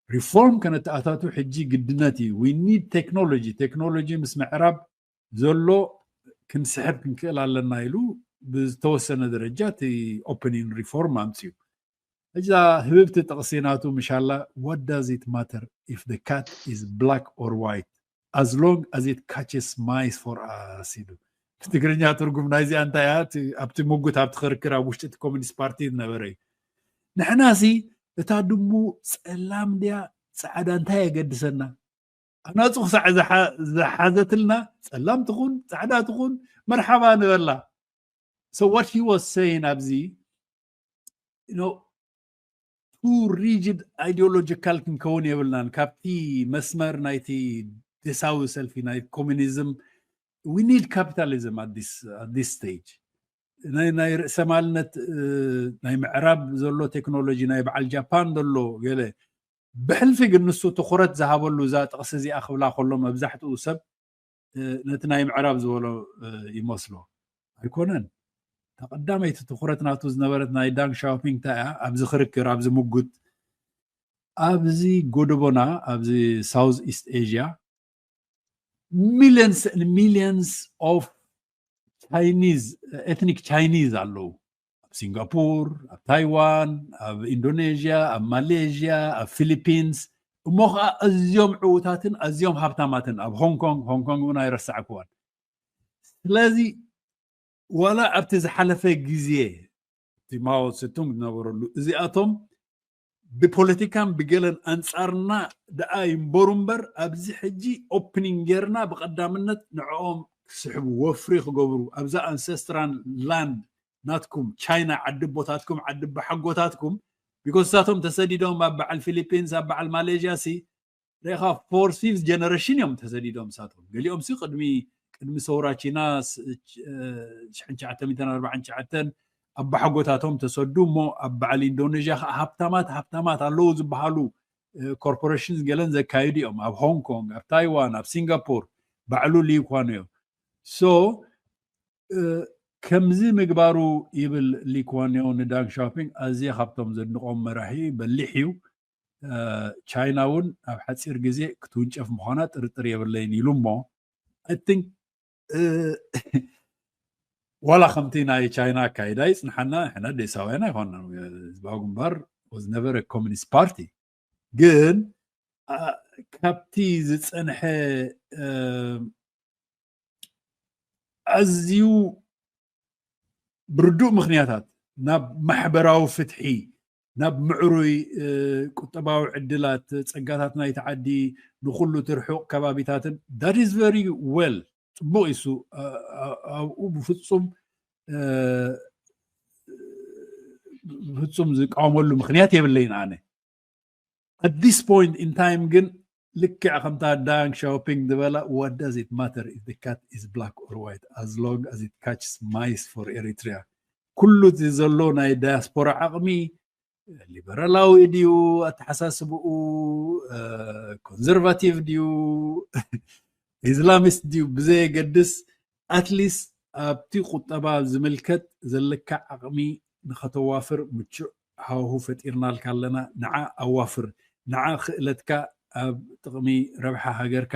ሪፎርም ከነተኣታቱ ሕጂ ግድነት እዩ። We need technology። ቴክኖሎጂ ምስ ምዕራብ ዘሎ ክንስሕብ ክንክእል ኣለና ኢሉ ብዝተወሰነ ደረጃ እቲ ኦፕኒንግ ሪፎርም ኣምፅኡ። እዛ ህብብቲ ጥቕሲ ናቱ ምሻላ፣ what does it matter if the cat is black or white as long as it catches mice for us ኢሉ። ብትግርኛ ትርጉም ናይዚኣ እንታይ እያ? ኣብቲ ምጉት ኣብቲ ክርክር ኣብ ውሽጢ እቲ ኮሚኒስት ፓርቲ ዝነበረ እዩ። ንሕናሲ እታ ድሙ ፀላም ድያ ፃዕዳ እንታይ የገድሰና? ኣናፁ ክሳዕ ዝሓዘትልና ፀላም ትኹን ፃዕዳ ትኹን መርሓባ ንበላ። So what he was saying ኣብዚ ቱ ሪጅድ ኣይዲዮሎጂካል ክንከውን የብልናን። ካብቲ መስመር ናይቲ ደሳዊ ሰልፊ ናይ ኮሚኒዝም፣ we need capitalism at this stage። ናይ ርእሰማልነት ናይ ምዕራብ ዘሎ ቴክኖሎጂ ናይ በዓል ጃፓን ዘሎ ገለ ብሕልፊ ግን ንሱ ትኹረት ዝሃበሉ እዛ ጥቕሲ እዚኣ ክብላ ከሎ መብዛሕትኡ ሰብ ነቲ ናይ ምዕራብ ዝበሎ ይመስሎ። ኣይኮነን። ተቐዳመይቲ ትኹረት ናቱ ዝነበረት ናይ ዳንግ ሻኦፒንግ እንታይ እያ? ኣብዚ ክርክር፣ ኣብዚ ምጉት፣ ኣብዚ ጎደቦና፣ ኣብዚ ሳውዝ ኢስት ኤዥያ ሚሊየንስ ሚሊየንስ ኦፍ ቻይኒዝ፣ ኤትኒክ ቻይኒዝ ኣለዉ። ኣብ ሲንጋፖር፣ ኣብ ታይዋን፣ ኣብ ኢንዶኔዥያ፣ ኣብ ማሌዥያ፣ ኣብ ፊሊፒንስ፣ እሞ ከዓ ኣዝዮም ዕዉታትን ኣዝዮም ሃብታማትን ኣብ ሆንግ ኮንግ፣ ሆንግ ኮንግ እውን ኣይረሳዕክዋን። ስለዚ ዋላ ኣብቲ ዝሓለፈ ግዜ እቲ ማኦ ስቱንግ ዝነበረሉ እዚኣቶም ብፖለቲካን ብገለን ኣንጻርና ደኣ ይንበሩ እምበር ኣብዚ ሕጂ ኦፕኒንግ ጌርና ብቐዳምነት ንዕኦም ክስሕቡ ወፍሪ ክገብሩ ኣብዛ ኣንሰስትራል ላንድ ናትኩም ቻይና ዓዲ ኣቦታትኩም ዓዲ ኣቦሓጎታትኩም ቢኮዝ እሳቶም ተሰዲዶም ኣብ በዓል ፊሊፒንስ ኣብ በዓል ማሌዥያ ሲ ርኢኻ ፎር ፊፍት ጀነሬሽን እዮም ተሰዲዶም እሳቶም ገሊኦም ሲ ቅድሚ ቅድሚ ሰውራ ቺና ሽሕን ትሽዓተ ሚእትን ኣርባዓን ትሽዓተን ኣባሓጎታቶም ተሰዱ እሞ ኣብ በዓል ኢንዶኔዥያ ከዓ ሃብታማት ሃብታማት ኣለዉ ዝበሃሉ corporations ገለን ዘካይዱ እዮም። ኣብ ሆንግ ኮንግ፣ ኣብ ታይዋን፣ ኣብ ሲንጋፖር ባዕሉ ሊ ኳን ዮ። So ከምዚ ምግባሩ ይብል ሊ ኳን ዮ ንዳንግ ሻኦፒንግ ኣዝየ ካብቶም ዘድንቆም መራሒ በሊሕ እዩ። ቻይና እውን ኣብ ሓፂር ግዜ ክትውንጨፍ ምዃና ጥርጥር የብለይን ኢሉ እሞ I think ዋላ ከምቲ ናይ ቻይና ኣካይዳ ይፅንሓና፣ ንሕና ዴሳውያን ኣይኮንና። ህዝባዊ ግንባር was never a communist party። ግን ካብቲ ዝፀንሐ ኣዝዩ ብርዱእ ምኽንያታት ናብ ማሕበራዊ ፍትሒ፣ ናብ ምዕሩይ ቁጠባዊ ዕድላት፣ ፀጋታት ናይቲ ዓዲ ንኩሉ ትርሑቕ ከባቢታትን that is very well፣ ፅቡቕ ይሱ ኣብኡ ብፍፁም ብፍፁም ዝቃወመሉ ምክንያት የብለይን ኣነ። At this point in time ግን ልክዕ ከምታ ዳንግ ሻኦፒንግ ዝበላ what does it matter if the cat is black or white as long as it catches mice for Eritrea። ኩሉ እቲ ዘሎ ናይ ዳያስፖራ ዓቕሚ ሊበራላዊ ድዩ ኣተሓሳስብኡ፣ ኮንዘርቫቲቭ ድዩ፣ ኢስላሚስት ድዩ ብዘየገድስ ኣትሊስት ኣብቲ ቁጠባ ዝምልከት ዘለካ ዓቕሚ ንኸተዋፍር ምቹእ ሃዋሁ ፈጢርናልካ ኣለና። ንዓ ኣዋፍር፣ ንዓ ክእለትካ ኣብ ጥቕሚ ረብሓ ሃገርካ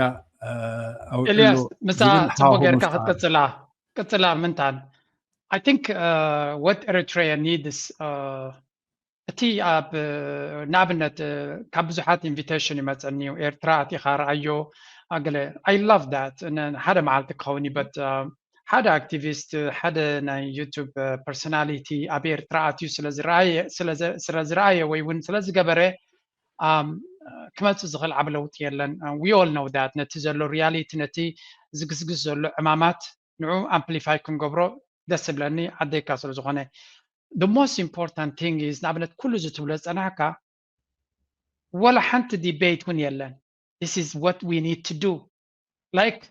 ኣውዕሎ። ኤልያስ፣ ምሳ ጽቡቅ ጌርካ ክትቅጽላ ቅጽላ ምንታን። I think what Eritrea needs እቲ ኣብ ንኣብነት ካብ ብዙሓት ኢንቪቴሽን ይመፀኒ እዩ። ኤርትራ ኣቲኻ ረኣዮ ኣገለ I love that። ሓደ መዓልቲ ክኸውን እዩ but ሓደ ኣክቲቪስት ሓደ ናይ ዩቱብ ፐርሶናሊቲ ኣብ ኤርትራ ኣትዩ ስለዝረኣየ ወይ እውን ስለዝገበረ ክመፅእ ዝኽእል ዓብ ለውጢ የለን። We all know that ነቲ ዘሎ ሪያሊቲ ነቲ ዝግስግስ ዘሎ ዕማማት ንዑ ኣምፕሊፋይ ክንገብሮ ደስ ዝብለኒ ዓደይካ ስለ ዝኾነ። The most important thing is ንኣብነት ኩሉ እዚ ትብሎ ዝጸናሕካ ወላ ሓንቲ ዲቤት እውን የለን። This is what we need to do. Like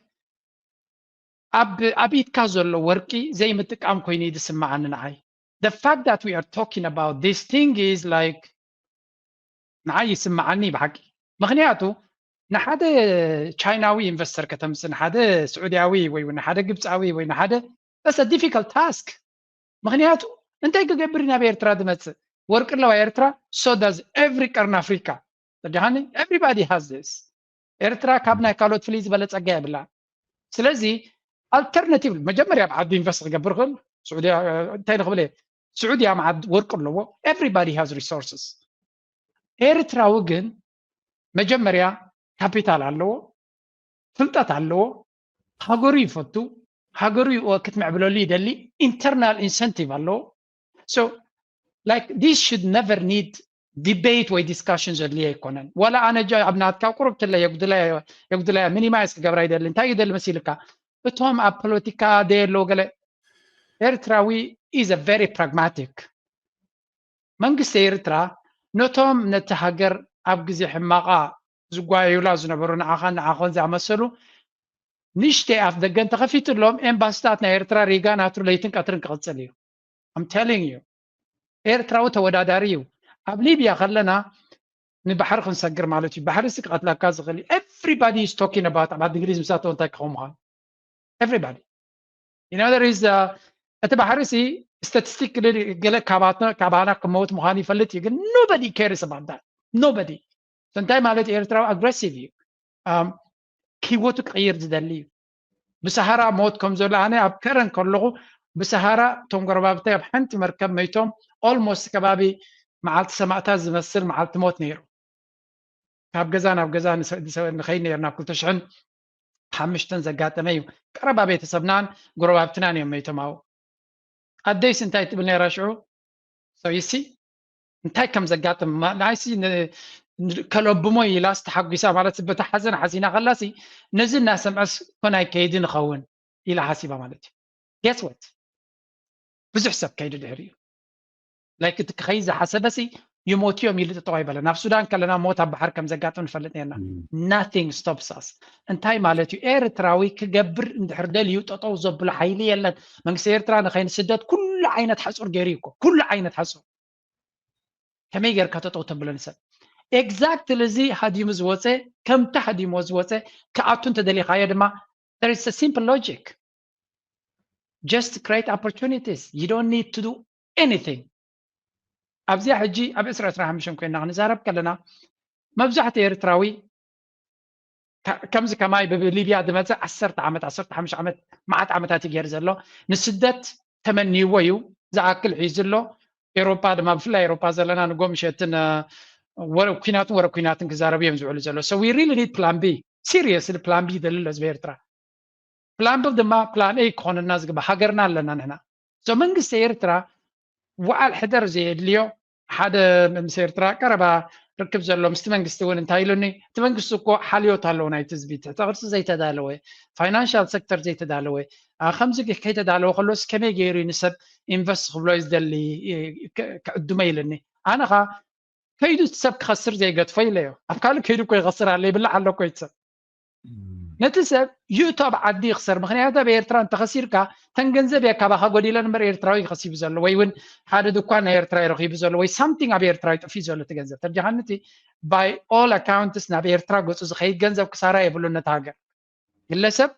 ኣብ ኢድካ ዘሎ ወርቂ ዘይምጥቃም ኮይኑ እዩ ዝስምዓኒ ንዓይ። The fact that we are talking about this thing is like ንዓይ ይስምዓኒ ብሓቂ። ምክንያቱ ንሓደ ቻይናዊ ኢንቨስተር ከተምፅእ ንሓደ ስዑድያዊ ወይ ንሓደ ግብፃዊ ወይ ንሓደ that's a difficult task። ምክንያቱ እንታይ ክገብር ናብ ኤርትራ ዝመፅእ? ወርቂ ኣለዋ ኤርትራ። So does every ቀርኒ ኣፍሪካ። ተጃሃኒ everybody has this። ኤርትራ ካብ ናይ ካልኦት ፍልይ ዝበለ ፀጋ የብላ። ስለዚ ኣልተርናቲቭ መጀመርያ ኣብ ዓዱ ኢንቨስት ክገብር ክእል ስዑድያ እንታይ ንክብል እየ ስዑድያ መዓድ ወርቂ ኣለዎ። Everybody has resources። ኤርትራዊ ግን መጀመርያ ካፒታል ኣለዎ፣ ፍልጠት ኣለዎ፣ ሃገሩ ይፈቱ፣ ሃገሩ ክትምዕብለሉ ይደሊ፣ ኢንተርናል ኢንሰንቲቭ ኣለዎ። So like this should never need ዲቤት ወይ ዲስካሽን ዘድልዮ ኣይኮነን። ዋላ ኣነ ጃ ኣብ ናትካ ቁሩብ ትለ የጉድለያ ሚኒማይዝ ክገብራ ይደሊ። እንታይ ይደሊ መሲልካ እቶም ኣብ ፖለቲካ ደየለዉ ገለ ኤርትራዊ is a very pragmatic መንግስቲ ኤርትራ ነቶም ነቲ ሃገር ኣብ ግዜ ሕማቓ ዝጓየዩላ ዝነበሩ ንዓኻን ንዓኾን ዝኣመሰሉ ንሽተይ ኣፍ ደገ እንተኸፊትሎም ኤምባስታት ናይ ኤርትራ ሪጋ ናትሩ ለይትን ቀትርን ክቕጽል እዩ። I'm telling you ኤርትራዊ ተወዳዳሪ እዩ። ኣብ ሊብያ ከለና ንባሕሪ ክንሰግር ማለት እዩ። ባሕሪ ሲ ክቐትለካ ዝኽእል እዩ። Everybody is talking about ኣብ ዓዲ እንግሊዝ ምሳቶ እንታይ ክኸውን ምዃኑ everybody you know there is እቲ ባሕሪ ሲ ስታቲስቲክ ገለ ካባና ክመውት ምዃኑ ይፈልጥ እዩ። ግን nobody cares about that nobody። እንታይ ማለት ኤርትራዊ ኣግረሲቭ እዩ። ህይወቱ ክቕይር ዝደሊ እዩ። ብሰሃራ ሞት ከም ዘሎ ኣነ ኣብ ከረን ከለኹ ብሰሃራ እቶም ጎረባብተይ ኣብ ሓንቲ መርከብ መይቶም ኦልሞስት ከባቢ መዓልቲ ሰማእታት ዝመስል መዓልቲ ሞት ነይሩ። ካብ ገዛ ናብ ገዛ ንኸይድ ነርና ክልተ ሽሕን ሓምሽተን ዘጋጠመ እዩ። ቀረባ ቤተሰብናን ጎረባብትናን እዮም መይቶም ኣብኡ። ኣደይሲ እንታይ ትብል ነይራ ሽዑ ሰይሲ እንታይ ከም ዘጋጥም ንዓይሲ ከለብሞ ኢላስ ተሓጒሳ ማለት በቲ ሓዘን ሓዚና ከላሲ ነዚ እናሰምዐስ ኮን ኣይከይድን ይኸውን ኢላ ሓሲባ ማለት እዩ። Guess what ብዙሕ ሰብ ከይዱ ድሕሪ እዩ like እቲ ክኸይድ ዝሓሰበሲ ይሞቱ እዮም ኢሉ ጠጠው ኣይበለ። ናብ ሱዳን ከለና ሞት ኣብ ባሕር ከም ዘጋጥም ንፈልጥ ነርና። Nothing stops us እንታይ ማለት እዩ? ኤርትራዊ ክገብር እንድሕር ደልዩ ጠጠው ዘብሎ ሓይሊ የለን። መንግስቲ ኤርትራ ንኸይንስደድ ኩሉ ዓይነት ሓፁር ገይሩ እዩ እኮ ኩሉ ዓይነት ሓፁር ከመይ ጌርካ ጠጠው ተብሎ ንሰብ? exactly እዚ ሃዲሙ ዝወፀ፣ ከምቲ ሃዲሞ ዝወፀ ክኣቱ እንተደሊኻዮ ድማ there is a simple logic. Just create opportunities. You don't need to do anything. ኣብዚኣ ሕጂ ኣብ ዕስራ ዕስራ ሓሙሽተ ኮይና ክንዛረብ ከለና መብዛሕትኡ ኤርትራዊ ከምዚ ከማይ ብሊብያ ዝመፀ ዓሰርተ ዓመት ዓሰርተ ሓሙሽተ ዓመት መዓት ዓመታት እዩ ገይሩ ዘሎ። ንስደት ተመንይዎ እዩ ዝኣክል ሒዙ ኣሎ። ኤሮፓ ድማ ብፍላይ ኤሮፓ ዘለና ንጎምሸትን ወረ ኩናትን ወረ ኩናትን ክዛረቡ እዮም ዝውዕሉ ዘሎ። So we really need plan B. Seriously plan B ይደሊ ኣሎ ህዝቢ ኤርትራ። Plan B ድማ plan A ክኾነና ዝግባእ ሃገርና ኣለና ንሕና። So መንግስቲ ኤርትራ ውዓል ሕደር ዘየድልዮ ሓደ ምስ ኤርትራ ቀረባ ርክብ ዘሎ ምስቲ መንግስቲ እውን እንታይ ኢሉኒ፣ እቲ መንግስቲ እኮ ሓልዮት ኣለዎ ናይቲ ህዝቢ፣ ትሕተ ቅርፂ ዘይተዳለወ፣ ፋይናንሻል ሴክተር ዘይተዳለወ፣ ከምዚ ከይተዳለወ ከሎስ ከመይ ገይሩ ንሰብ ኢንቨስት ክብሎ እዩ ዝደሊ ክዕድሞ ኢልኒ። ኣነ ኸ ከይዱ እቲ ሰብ ክኸስር ዘይገድፎ ኢለዮ። ኣብ ካልእ ከይዱ እኮ ይኸስር ኣሎ፣ ይብላዕ ኣሎ እኮ እቲ ሰብ። ነቲ ሰብ ይእቶ ኣብ ዓዲ ይኽሰር። ምክንያቱ ኣብ ኤርትራ እንተኸሲርካ ተን ገንዘብ እየ ካባኻ ጎዲለን እምበር ኤርትራዊ ከሲቡ ዘሎ ወይ እውን ሓደ ድኳን ናይ ኤርትራ ረኺቡ ዘሎ ወይ ሳምቲንግ ኣብ ኤርትራ ይጠፊ ዘሎ እቲ ገንዘብ ተርጃኻኒ እቲ by all accounts ናብ ኤርትራ ገፁ ዝኸይድ ገንዘብ ክሳራ የብሉን ነቲ ሃገር። ግለሰብ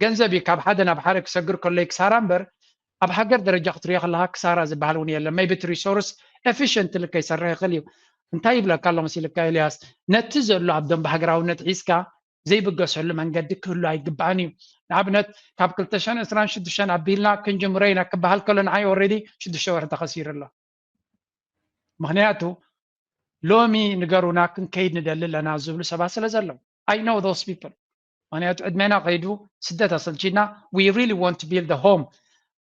ገንዘብ እዩ ካብ ሓደ ናብ ሓደ ክሰግር ከሎ ክሳራ እምበር ኣብ ሃገር ደረጃ ክትሪኦ ከለካ ክሳራ ዝበሃል እውን የለን። maybe እቲ ሪሶርስ ኤፊሽንትሊ ከይሰርሕ ይኽእል እዩ። እንታይ ይብለካ ኣሎ መሲልካ ኤልያስ፣ ነቲ ዘሎ ኣብ ደንበ ሃገራውነት ሒዝካ ዘይብገሰሉ መንገዲ ክህሉ ኣይግባእን እዩ። ንኣብነት ካብ ክልተ ሽሕን ዕስራን ሽዱሽተን ኣቢልና ክንጅምሮ ኢና ክበሃል ከሎ ንዓይ ኦልሬዲ ሽዱሽተ ወርሒ ተኸሲሩ ኣሎ። ምክንያቱ ሎሚ ንገሩና ክንከይድ ንደሊ ኣለና ዝብሉ ሰባት ስለ ዘለዉ I know those people። ምክንያቱ ዕድሜና ከይዱ ስደት ኣሰልቺና we really want to build a home።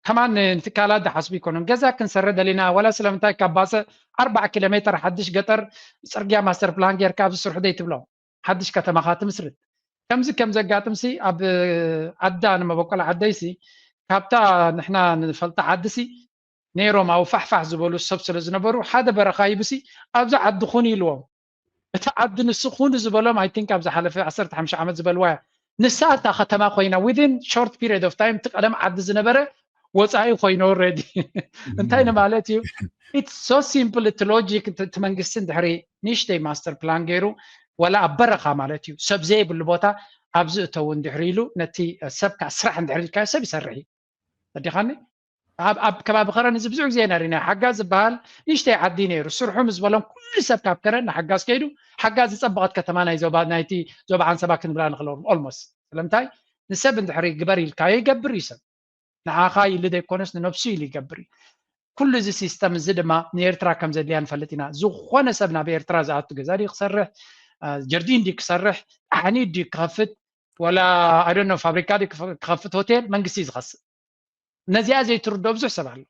ከማን ንትካላት ዝሓስቡ ይኮኑን ገዛ ክንሰረ ደሊና ዋላ ስለምንታይ ካብ ባሰ ኣርባዓ ኪሎ ሜትር ሓድሽ ገጠር ፅርግያ ማስተር ፕላን ጌርካ ኣብዚ ስርሑ ደይ ትብሎ ሓድሽ ከተማኻ ትምስርት። ከምዚ ከም ዘጋጥምሲ ኣብ ዓዳ ንመበቆል ዓደይሲ ካብታ ንሕና ንፈልጣ ዓድሲ ነይሮም ኣብ ፋሕፋሕ ዝበሉ ሰብ ስለ ዝነበሩ ሓደ በረኻ ይብሲ ኣብዚ ዓዲ ኩን ኢልዎም። እቲ ዓዲ ንሱ ኩን ዝበሎም I think ኣብ ዝሓለፈ ዓሰርተ ሓሙሽተ ዓመት ዝበልዋ እያ። ንሳ እታ ከተማ ኮይና within short period of time እቲ ቀደም ዓዲ ዝነበረ ወፃኢ ኮይኑ already እንታይ ንማለት እዩ? It's so simple። እቲ ሎጂክ እቲ መንግስቲ እንድሕሪ ንእሽተይ ማስተር ፕላን ገይሩ ዋላ ኣብ በረኻ ማለት እዩ ሰብ ዘይብሉ ቦታ ኣብዚ እተው እንድሕሪ ኢሉ ነቲ ሰብ ከዓ ስራሕ እንድሕሪ ኢልካዮ ሰብ ይሰርሕ እዩ። ተዲኻኒ ኣብ ኣብ ከባቢ ከረን እዚ ብዙሕ ግዜ ኢና ሪና ሓጋዝ ዝበሃል ንእሽተይ ዓዲ ነይሩ ስርሑ ምስ በሎም ኩሉ ሰብ ካብ ከረን ንሓጋዝ ከይዱ ሓጋዝ ዝፀበቐት ከተማ ናይ ዞባ ናይቲ ዞባ ዓንሰባ ክንብላ ንኽእል ኦልሞስ ስለምንታይ ንሰብ እንድሕሪ ግበር ኢልካዮ ይገብር እዩ ሰብ ንዓኻ ኢሉ ዘይኮነስ ንነብሱ ኢሉ ይገብር እዩ። ኩሉ እዚ ሲስተም እዚ ድማ ንኤርትራ ከም ዘድልያ ንፈልጥ ኢና። ዝኾነ ሰብ ናብ ኤርትራ ዝኣቱ ገዛ ድዩ ክሰርሕ፣ ጀርዲን ድዩ ክሰርሕ፣ ኣሕኒት ድዩ ክኸፍት፣ ወላ ኣዶኖ ፋብሪካ ድዩ ክኸፍት፣ ሆቴል መንግስቲ እዩ ዝኸስእ። ነዚኣ ዘይትርድኦ ብዙሕ ሰብ ኣሎ።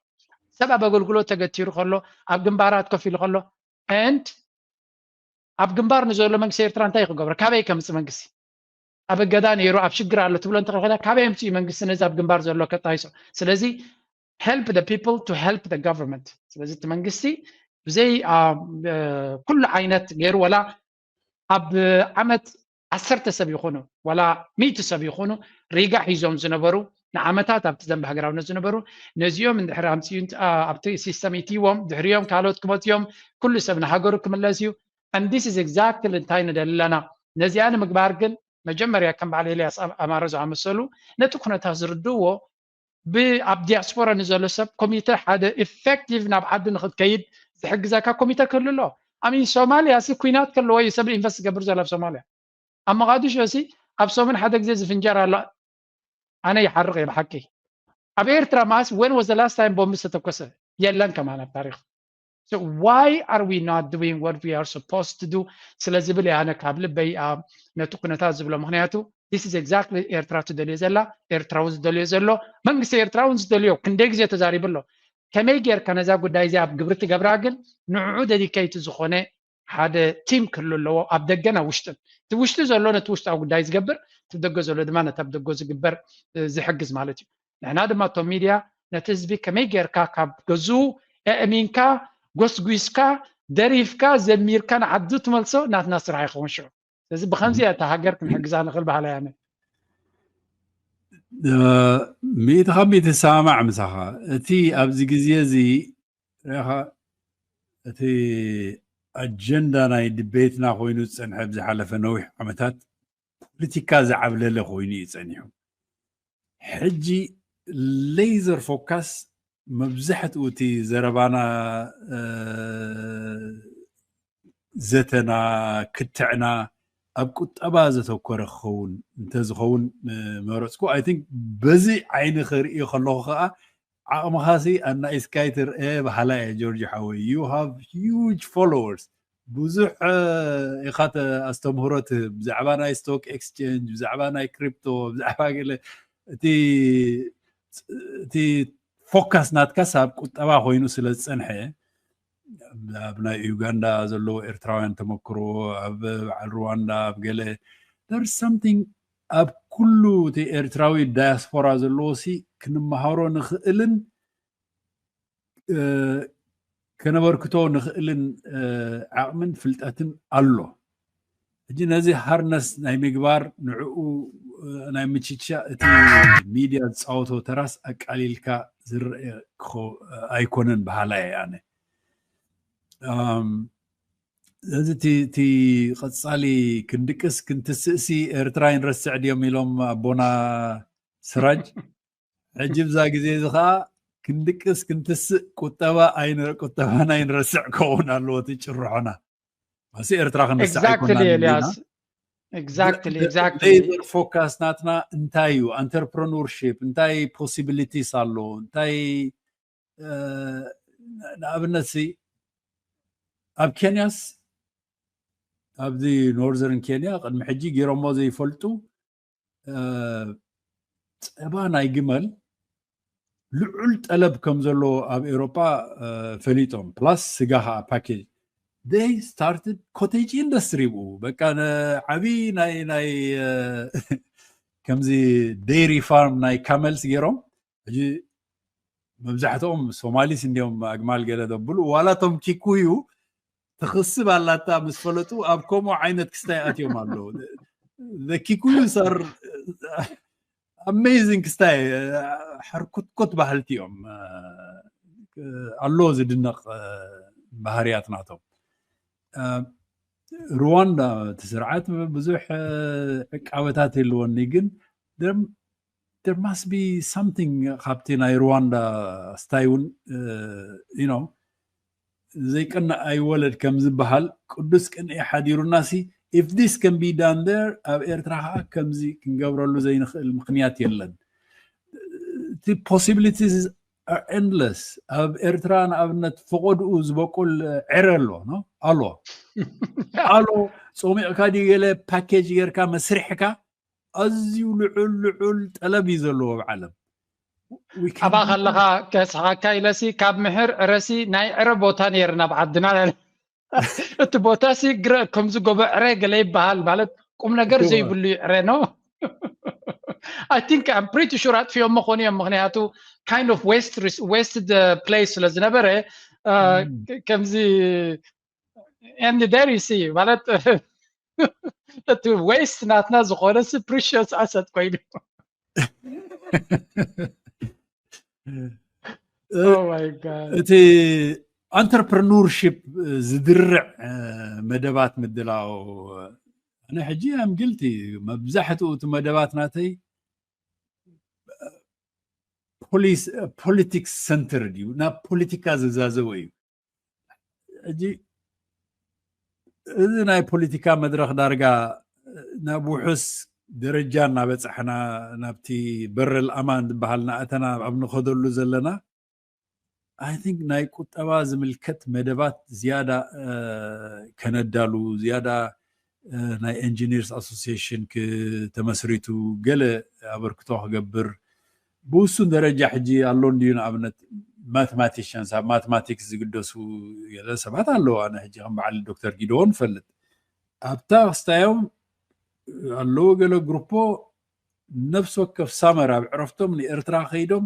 ሰብ ኣብ ኣገልግሎት ተገቲሩ ከሎ፣ ኣብ ግንባራት ኮፍ ኢሉ ከሎ and ኣብ ግንባር ንዘሎ መንግስቲ ኤርትራ እንታይ ክገብሮ? ካበይ ከምፅእ መንግስቲ? ኣብ እገዳ ነይሩ ኣብ ሽግር ኣሎ ትብሎ እንተኾነ ካበይ ኣምፅኡ መንግስቲ ነዚ ኣብ ግንባር ዘሎ ከጣይሶ? ስለዚ help the people to help the government። ስለዚ እቲ መንግስቲ ብዘይ ኩሉ ዓይነት ገይሩ ወላ ኣብ ዓመት ዓሰርተ ሰብ ይኹኑ ወላ ሚእቲ ሰብ ይኹኑ ሪጋ ሒዞም ዝነበሩ ንዓመታት ኣብቲ ዘንቢ ሃገራውነት ዝነበሩ ነዚኦም እንድሕር ኣምፅኡ ኣብቲ ሲስተም ኢትዎም ድሕሪኦም ካልኦት ክመፅኦም ኩሉ ሰብ ንሃገሩ ክምለስ እዩ። And this is exactly እንታይ ንደሊ ኣለና። ነዚኣ ንምግባር ግን መጀመርያ ከም በዓል ኤልያስ ኣማረ ዝኣመሰሉ ነቲ ኩነታት ዝርድእዎ ኣብ ዲያስፖራ ንዘሎ ሰብ ኮሚተ ሓደ ኢፌክቲቭ ናብ ዓዲ ንክትከይድ ዝሕግዘካ ኮሚተ ክህሉ ኣሎ። ኣሚን ሶማልያ ሲ ኩናት ከለዎ እዩ ሰብ ኢንቨስት ዝገብር ዘሎ ኣብ ሶማልያ። ኣብ መቃዲሾ ሲ ኣብ ሰሙን ሓደ ግዜ ዝፍንጀር ኣሎ። ኣነ ይሓርቕ እየ ብሓቂ። ኣብ ኤርትራ ማስ when was the last time ቦምብ ዝተተኮሰ? የለን ከማን ኣብ ታሪኽ። So why are we not doing what we are supposed to do? ስለ ዝብል እየ ኣነ ካብ ልበይ ነቲ ኩነታት ዝብሎ። ምክንያቱ this is exactly ኤርትራ ትደልዮ ዘላ፣ ኤርትራ እውን ዝደልዮ ዘሎ፣ መንግስቲ ኤርትራ እውን ዝደልዮ ክንደይ ግዜ ተዛሪቡ ኣሎ። ከመይ ጌርካ ነዛ ጉዳይ እዚኣ ኣብ ግብሪ ትገብራ ግን ንዕኡ ደዲኬይት ዝኾነ ሓደ ቲም ክህሉ ኣለዎ ኣብ ደገን ኣብ ውሽጥን። እቲ ውሽጢ ዘሎ ነቲ ውሽጣዊ ጉዳይ ዝገብር፣ እቲ ደገ ዘሎ ድማ ነቲ ኣብ ደገ ዝግበር ዝሕግዝ ማለት እዩ። ንሕና ድማ እቶም ሚድያ ነቲ ህዝቢ ከመይ ጌርካ ካብ ገዝኡ ኣእሚንካ ጎስጒስካ ደሪፍካ ዘሚርካ ንዓዱ ትመልሶ ናትና ስራሕ ይኸውን ሽዑ። ስለዚ ብከምዚ እያ እታ ሃገር ክንሕግዛ ንኽእል በሃላይ ኣነ። ሚእቲ ካብ ሚእቲ ይሰማማዕ ምሳኻ። እቲ ኣብዚ ግዜ እዚ ርኢኻ እቲ ኣጀንዳ ናይ ድቤትና ኮይኑ ዝፀንሐ ብዝሓለፈ ነዊሕ ዓመታት ፖለቲካ ዝዓብለለ ኮይኑ እዩ ፀኒሑ። ሕጂ ሌዘር ፎካስ መብዛሕትኡ እቲ ዘረባና፣ ዘተና፣ ክትዕና ኣብ ቁጠባ ዘተኮረ ክኸውን እንተዝኸውን መረፅኩ። I think በዚ ዓይኒ ክርእዮ ከለኹ ከዓ ዓቕምኻሲ ኣናኢስካይ ትርአ በሃላይ እየ ጆርጅ ሓወይ። You have huge followers። ብዙሕ ኢኻ ኣስተምህሮ ትህብ ብዛዕባ ናይ ስቶክ ኤክስቼንጅ፣ ብዛዕባ ናይ ክሪፕቶ፣ ብዛዕባ ገለ እቲ እቲ ፎካስ ናትካስ ኣብ ቁጠባ ኮይኑ ስለ ዝፀንሐ፣ ኣብ ናይ ዩጋንዳ ዘለዎ ኤርትራውያን ተመክሮ፣ ኣብ በዓል ሩዋንዳ፣ ኣብ ገለ there's something ኣብ ኩሉ እቲ ኤርትራዊ ዳያስፖራ ዘለዎ ሲ ክንመሃሮ ንኽእልን ከነበርክቶ ንኽእልን ዓቕምን ፍልጠትን ኣሎ። ሕጂ ነዚ ሃርነስ ናይ ምግባር ንዕኡ ናይ ምችቻ እቲ ሚድያ ዝፃወቶ ተራስ ኣቃሊልካ ዝረአ ኣይኮነን በሃላይ ኣነ። ስለዚ እቲ ቀፃሊ ክንድቅስ ክንትስእሲ ኤርትራ ይንረስዕ ድዮም ኢሎም ኣቦና ስራጅ። ሕጂ ብዛ ግዜ እዚ ከዓ ክንድቅስ ክንትስእ ቁጠባ ቁጠባና ይንረስዕ ክኸውን ኣለዎ እቲ ጭርሖና። ማሲ ኤርትራ ክንረስዕ ኣይኮናን። ኤልያስ። Exactly, exactly. ሌዘር ፎካስ ናትና እንታይ እዩ? Entrepreneurship እንታይ possibilities ኣሎ? እንታይ ንኣብነት ሲ ኣብ ኬንያስ ኣብዚ ኖርዘርን ኬንያ ቅድሚ ሕጂ ገይሮሞ ዘይፈልጡ ፀባ ናይ ግመል ልዑል ጠለብ ከም ዘሎ ኣብ ኤውሮጳ ፈሊጦም። ፕላስ ስጋ ከዓ ፓኬጅ they started cottage industry ብኡ በቃ ዓብዪ ናይ ናይ ከምዚ dairy farm ናይ ካመልስ ገይሮም። ሕጂ መብዛሕትኦም ሶማሊስ እንዲዮም ኣግማል ገለ ዘብሉ ዋላ ቶም ኪኩዩ ትኽስብ ኣላታ ምስ ፈለጡ ኣብ ከምኡ ዓይነት ክስታይ ኣትዮም ኣለዉ። ኪኩዩ ሰር amazing ክስታይ ሕርኩትኩት ባህልቲ እዮም። ኣሎ ዝድነቕ ባህርያት ናቶም። ሩዋንዳ እቲ ስርዓት ብዙሕ ዕቃበታት የለወኒ ግን there must be something ካብቲ ናይ ሩዋንዳ ስታይ እውን you know ዘይቀንእ ኣይወለድ ከም ዝበሃል ቅዱስ ቅንኢ ሓዲሩና ሲ if this can be done there ኣብ ኤርትራ ከዓ ከምዚ ክንገብረሉ ዘይንኽእል ምኽንያት የለን። እቲ possibilities are endless። ኣብ ኤርትራ ንኣብነት ፈቐድኡ ዝበቁል ዕረ ኣሎ ኣሎ ኣሎ ፆሚቕካ ድዩ ገለ ፓኬጅ ጌርካ መስሪሕካ ኣዝዩ ልዑል ልዑል ጠለብ እዩ ዘለዎ ኣብ ዓለም። ኣባ ከለኻ ከስሓካ ኢለሲ ካብ ምሕር ዕረሲ ናይ ዕረ ቦታ ነይርና ኣብ ዓድና እቲ ቦታ ሲ ግረ ከምዚ ጎቦ ዕረ ገለ ይበሃል ማለት ቁም ነገር ዘይብሉ ዕረ ነው። I think I'm pretty sure ኣጥፊኦሞ ኾኑ እዮም ምክንያቱ kind of waste waste place ስለ ዝነበረ ከምዚ and there you see ማለት እቲ waste ናትና ዝኾነ ሲ precious asset ኮይኑ እቲ entrepreneurship ዝድርዕ መደባት ምድላው ኣነ ሕጂ I'm guilty መብዛሕትኡ እቲ መደባት ናተይ politics centered እዩ ናብ ፖለቲካ ዝዛዘወ እዩ። ሕጂ እዚ ናይ ፖለቲካ መድረኽ ዳርጋ ናብ ውሑስ ደረጃ እናበፃሕና ናብቲ በረል ኣማን ዝበሃል ናእተና ኣብ ንኸደሉ ዘለና I think ናይ ቁጠባ ዝምልከት መደባት ዝያዳ ከነዳሉ ዝያዳ ናይ engineers association ተመስሪቱ ገለ ኣበርክቶ ክገብር ብውሱን ደረጃ ሕጂ ኣሎ እንድዩ ንኣብነት mathematicians ኣብ mathematics ዝግደሱ ገለ ሰባት ኣለዉ ኣነ ሕጂ ከም በዓል ዶክተር ጊደዎን ፈልጥ ኣብታ ክስታዮም ኣለዉ ገለ ግሩፖ ነፍሲ ወከፍ ሳመር ኣብ ዕረፍቶም ንኤርትራ ከይዶም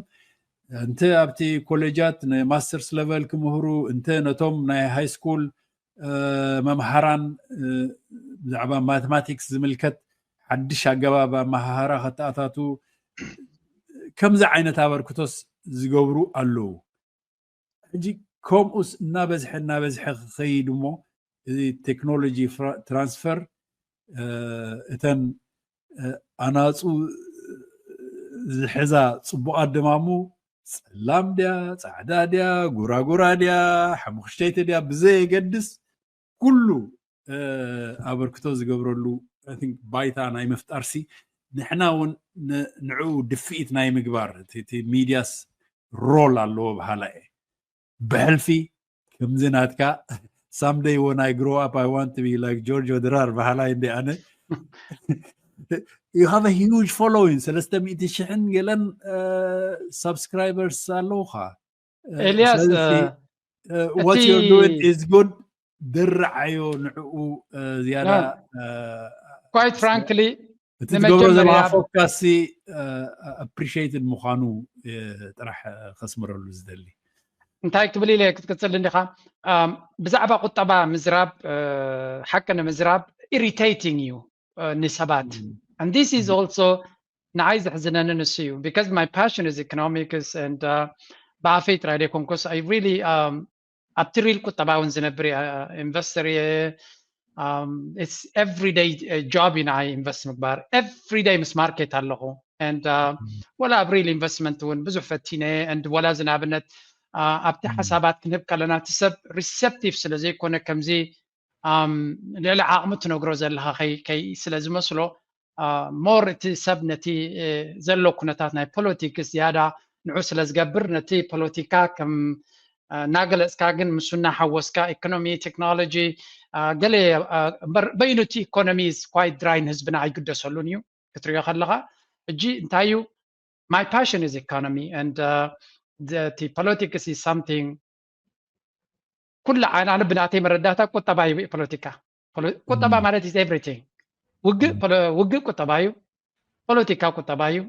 እንተ ኣብቲ ኮሌጃት ንማስተርስ ለቨል ክምህሩ እንተ ነቶም ናይ ሃይ ስኩል መምሃራን ብዛዕባ ማቴማቲክስ ዝምልከት ሓድሽ ኣገባብ ኣመሃህራ ከተኣታቱ ከምዚ ዓይነት ኣበርክቶስ ዝገብሩ ኣለዉ። ሕጂ ከምኡስ እናበዝሐ እናበዝሐ ክኸይድ እሞ እዚ ቴክኖሎጂ ትራንስፈር እተን ኣናፁ ዝሕዛ ፅቡቓት ደማሙ ፀላም ድያ ፃዕዳ ድያ ጉራጉራ ድያ ሓሙኽሽተይቲ ድያ ብዘየገድስ ኩሉ ኣበርክቶ ዝገብረሉ ባይታ ናይ ምፍጣር ሲ ንሕና እውን ንዕኡ ድፍኢት ናይ ምግባር ሚዲያስ ሮል ኣለዎ በሃላ እየ። ብሕልፊ ከምዚ ናትካ someday when I grow up I want to be like George Odrar በሃላይ እንደ ኣነ you have a huge following ሰለስተ ሚእቲ ሽሕን ገለን subscribers ኣለውካ። ኤልያስ what you're doing is good። ድርዓዮ ንዕኡ ዝያዳ quite frankly እቲ ትገብሮ ዘለካ ፎካሲ appreciated ምዃኑ ጥራሕ ከስምረሉ ዝደሊ። እንታይ ክትብል ኢለ ክትቅፅል እንዲኻ? ብዛዕባ ቁጠባ ምዝራብ ሓቂ ንምዝራብ irritating እዩ ንሰባት and this is also ንዓይ ዘሕዝነኒ ንሱ እዩ because my passion is economics and ብኣፈይ ጥራይ ዘይኮንኩስ I really ኣብቲ ሪል ቁጠባ እውን ዝነብር ኢንቨስተር እየ። It's everyday job እዩ ንዓይ ኢንቨስት ምግባር everyday ምስ ማርኬት ኣለኹ and ወላ ኣብ ሪል ኢንቨስትመንት እውን ብዙሕ ፈቲነ and ወላ እዚ ንኣብነት ኣብቲ ሓሳባት ክንህብ ከለና እቲ ሰብ receptive ስለ ዘይኮነ ከምዚ ልዕሊ ዓቕሚ ትነግሮ ዘለኻ ከይ ስለ ዝመስሎ more እቲ ሰብ ነቲ ዘሎ ኩነታት ናይ ፖለቲክስ ዝያዳ ንዑ ስለ ዝገብር ነቲ ፖለቲካ ከም እናገለፅካ ግን ምስ እናሓወስካ ኢኮኖሚ ቴክኖሎጂ ገለ እምበር በይኑ እቲ ኢኮኖሚ quite dry ንህዝብና ኣይግደሰሉን እዩ ክትሪኦ ከለኻ። እጂ እንታይ እዩ my passion is economy and እቲ politics is something ኩሉ ዓና ብናተይ መረዳእታ ቁጠባ እዩ ፖለቲካ። ቁጠባ ማለት is everything። ውግእ ቁጠባ እዩ፣ ፖለቲካ ቁጠባ እዩ።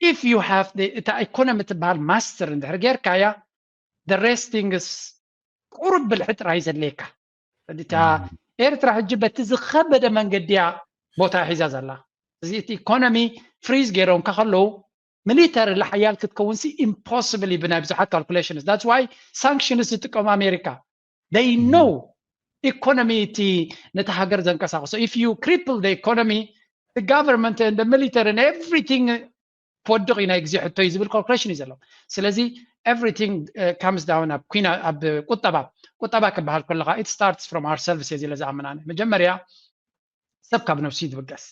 If you have እታ ኢኮኖሚ ትበሃል ማስተር እንድሕር ጌርካያ the rest things ቁሩብ ብልሒ ጥራይ ዘድልየካ። እታ ኤርትራ ሕጂ በቲ ዝኸበደ መንገዲ እያ ቦታ ሒዛ ዘላ። እዚ እቲ ኢኮኖሚ ፍሪዝ ገይሮምካ ከለዉ ሚሊተሪ ሓያል ክትከውን ሲ ኢምፖስብል እዩ ብናይ ብዙሓት ካልኩሌሽንስ። That's why ሳንክሽንስ ዝጥቀሙ ኣሜሪካ they know ኢኮኖሚ እቲ ነቲ ሃገር ዘንቀሳቅሶ if you cripple the economy the government and the military and everything ክወድቕ እዩ ናይ ግዜ ሕቶ እዩ ዝብል ካልኩሌሽን እዩ ዘሎ። ስለዚ everything comes down ኣብ ኩና ኣብ ቁጠባ ቁጠባ ክበሃል ከለካ it starts from ourselves እየ ዝለ ዝኣምን ኣነ። መጀመርያ ሰብ ካብ ነብሱ እዩ ዝብገስ።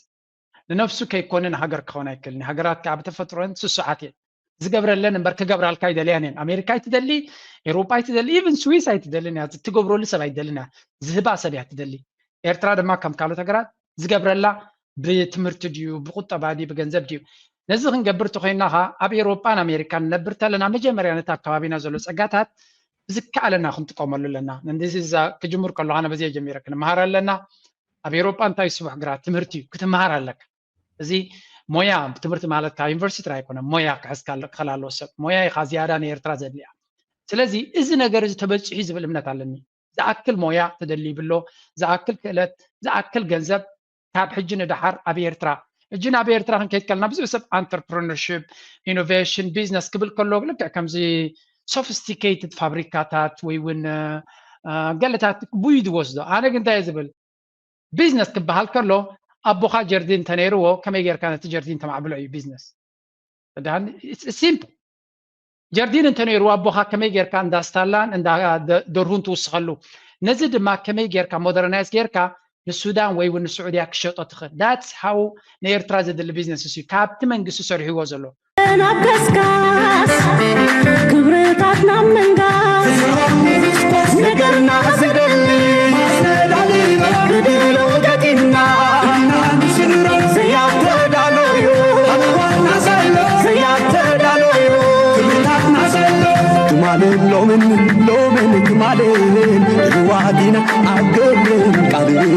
ንነብሱ ከይኮነ ንሃገር ክኸውን ኣይክእልን። ሃገራት ከዓ ብተፈጥሮን ስሱዓት እየን። ዝገብረለን እምበር ክገብራልካ ኣይደልያን እየን። ኣሜሪካ ኣይትደሊ፣ ኤውሮጳ ኣይትደሊ፣ ኢቭን ስዊስ ኣይትደልን እያ። ትገብረሉ ሰብ ኣይትደልን እያ። ዝህባ ሰብ እያ ትደሊ። ኤርትራ ድማ ከም ካልኦት ሃገራት ዝገብረላ ብትምህርቲ ድዩ ብቁጠባ ድዩ ብገንዘብ ድዩ? ነዚ ክንገብር ተኮይና ከ ኣብ ኤውሮጳን ኣሜሪካን ንነብር ተለና መጀመርያ ነቲ ኣብ ከባቢና ዘሎ ጸጋታት ብዝከኣለና ክንጥቀመሉ ኣለና። ንዚ ክጅምር ከለካ ነበዚ ጀሚረ ክንመሃር ኣለና። ኣብ ኤውሮጳ እንታይ ስቡሕ ግራ ትምህርቲ እዩ ክትመሃር ኣለካ። እዚ ሞያ ትምህርቲ ማለት ካብ ዩኒቨርሲቲ ጥራይ ኣይኮነ ሞያ ክሕዝካ ክኸል ኣለዎ ሰብ ሞያ ኢኻ ዝያዳ ንኤርትራ ዘድልያ። ስለዚ እዚ ነገር እዚ ተበፂሑ ዝብል እምነት ኣለኒ። ዝኣክል ሞያ ትደሊ ይብሎ ዝኣክል ክእለት ዝኣክል ገንዘብ ካብ ሕጂ ንደሓር ኣብ ኤርትራ ሕጂ ናብ ኤርትራ ክንከይድ ከለና ብዙሕ ሰብ entrepreneurship innovation business ክብል ከሎ ልክዕ ከምዚ sophisticated ፋብሪካታት ወይ እውን ገለታት ብዩ ዝወስዶ። ኣነ ግን እንታይ ዝብል ቢዝነስ ክበሃል ከሎ ኣቦኻ ጀርዲን እንተነይርዎ ከመይ ጌርካ ነቲ ጀርዲን ተማዕብሎ እዩ ቢዝነስ። ሲምፕል። ጀርዲን እንተነይርዎ ኣቦኻ ከመይ ጌርካ እንዳስታላን እንዳ ደርሁን ትውስኸሉ፣ ነዚ ድማ ከመይ ጌርካ ሞደርናይዝ ጌርካ ንሱዳን ወይ እውን ንስዑድያ ክሸጦ ትኽእል። ዳትስ ሃው ንኤርትራ ዘድሊ ቢዝነስ እሱ ካብቲ መንግስቲ ሰሪሕዎ ዘሎ። ናብ ከስካስ ክብርታትና ምንጋስ ነገርና ዝደሊ ብድሎ ገጢምና ዘያተዳለዩ ዘያተዳለዩ ትማልን ሎምን ሎምን ትማልን ርዋዲና ኣብ ግብርን ቃልን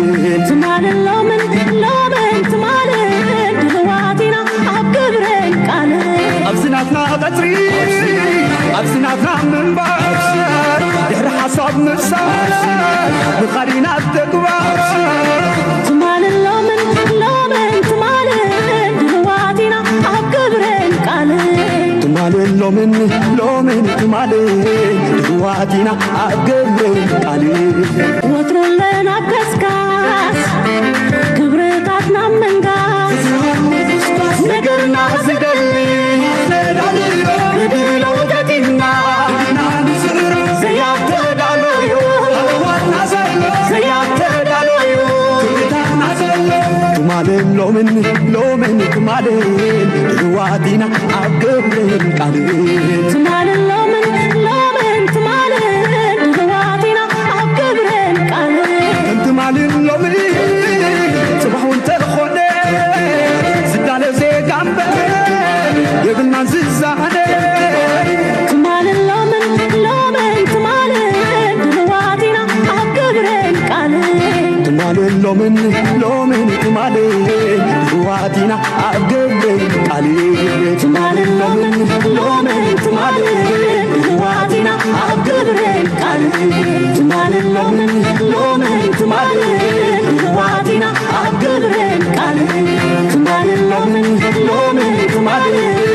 ትማልን ሎምን ሎምን ትማልን ርዋዲና ኣብ ግብርን ቃልን ኣብዚ ናትና ቀጽሪ ኣብዚ ናትና ምንባር ድሕሪ ሓሳብ ምሳር ንኻዲና ተግባር ትማልን ሎምን ሎምን ትማልን ርዋዲና ኣብ ግብርን ቃልን ትማልን ምን ሎምን ትማልን ድልዋት ኢና ኣብ ግብርን ቃልን። ወትሩ ኣለና ኣብ ቀስቃስ ክብርታትና ምንጋስ። ነገርና ዝደሊ ንድሎ ተቲና ዘያተዳለዩ ዘያተዳለዩ ትማልን ሎምን ሎምን ትማልን ድልዋት ኢና ኣብ ግብርን ቃልን። ትማልን ሎምን ሎምን ትማልን ድልዋት ኢና ኣብ ግብርን ቃልን። ከም ትማልን ሎምን ጽባሕ እውን ተኾነ ዝዳለ ዜጋ እምበር የብልናን ዝዛነ። ትማልን ሎምን ሎምን ትማልን ድልዋት ኢና ኣብ ግብርን ቃልን። ትማልን ሎምን ሎምን ትማልን ድልዋት ኢና ኣብ ግብርን ቃልን። ትማልን ሎምን ሎምን ትማልን ድልዋት ኢና ኣብ ግብርን ቃልን። ትማልን ሎምን ሎምን ትማልን ድልዋት ኢና ኣብ ግብርን ቃልን። ትማልን ሎምን ሎምን ትማልን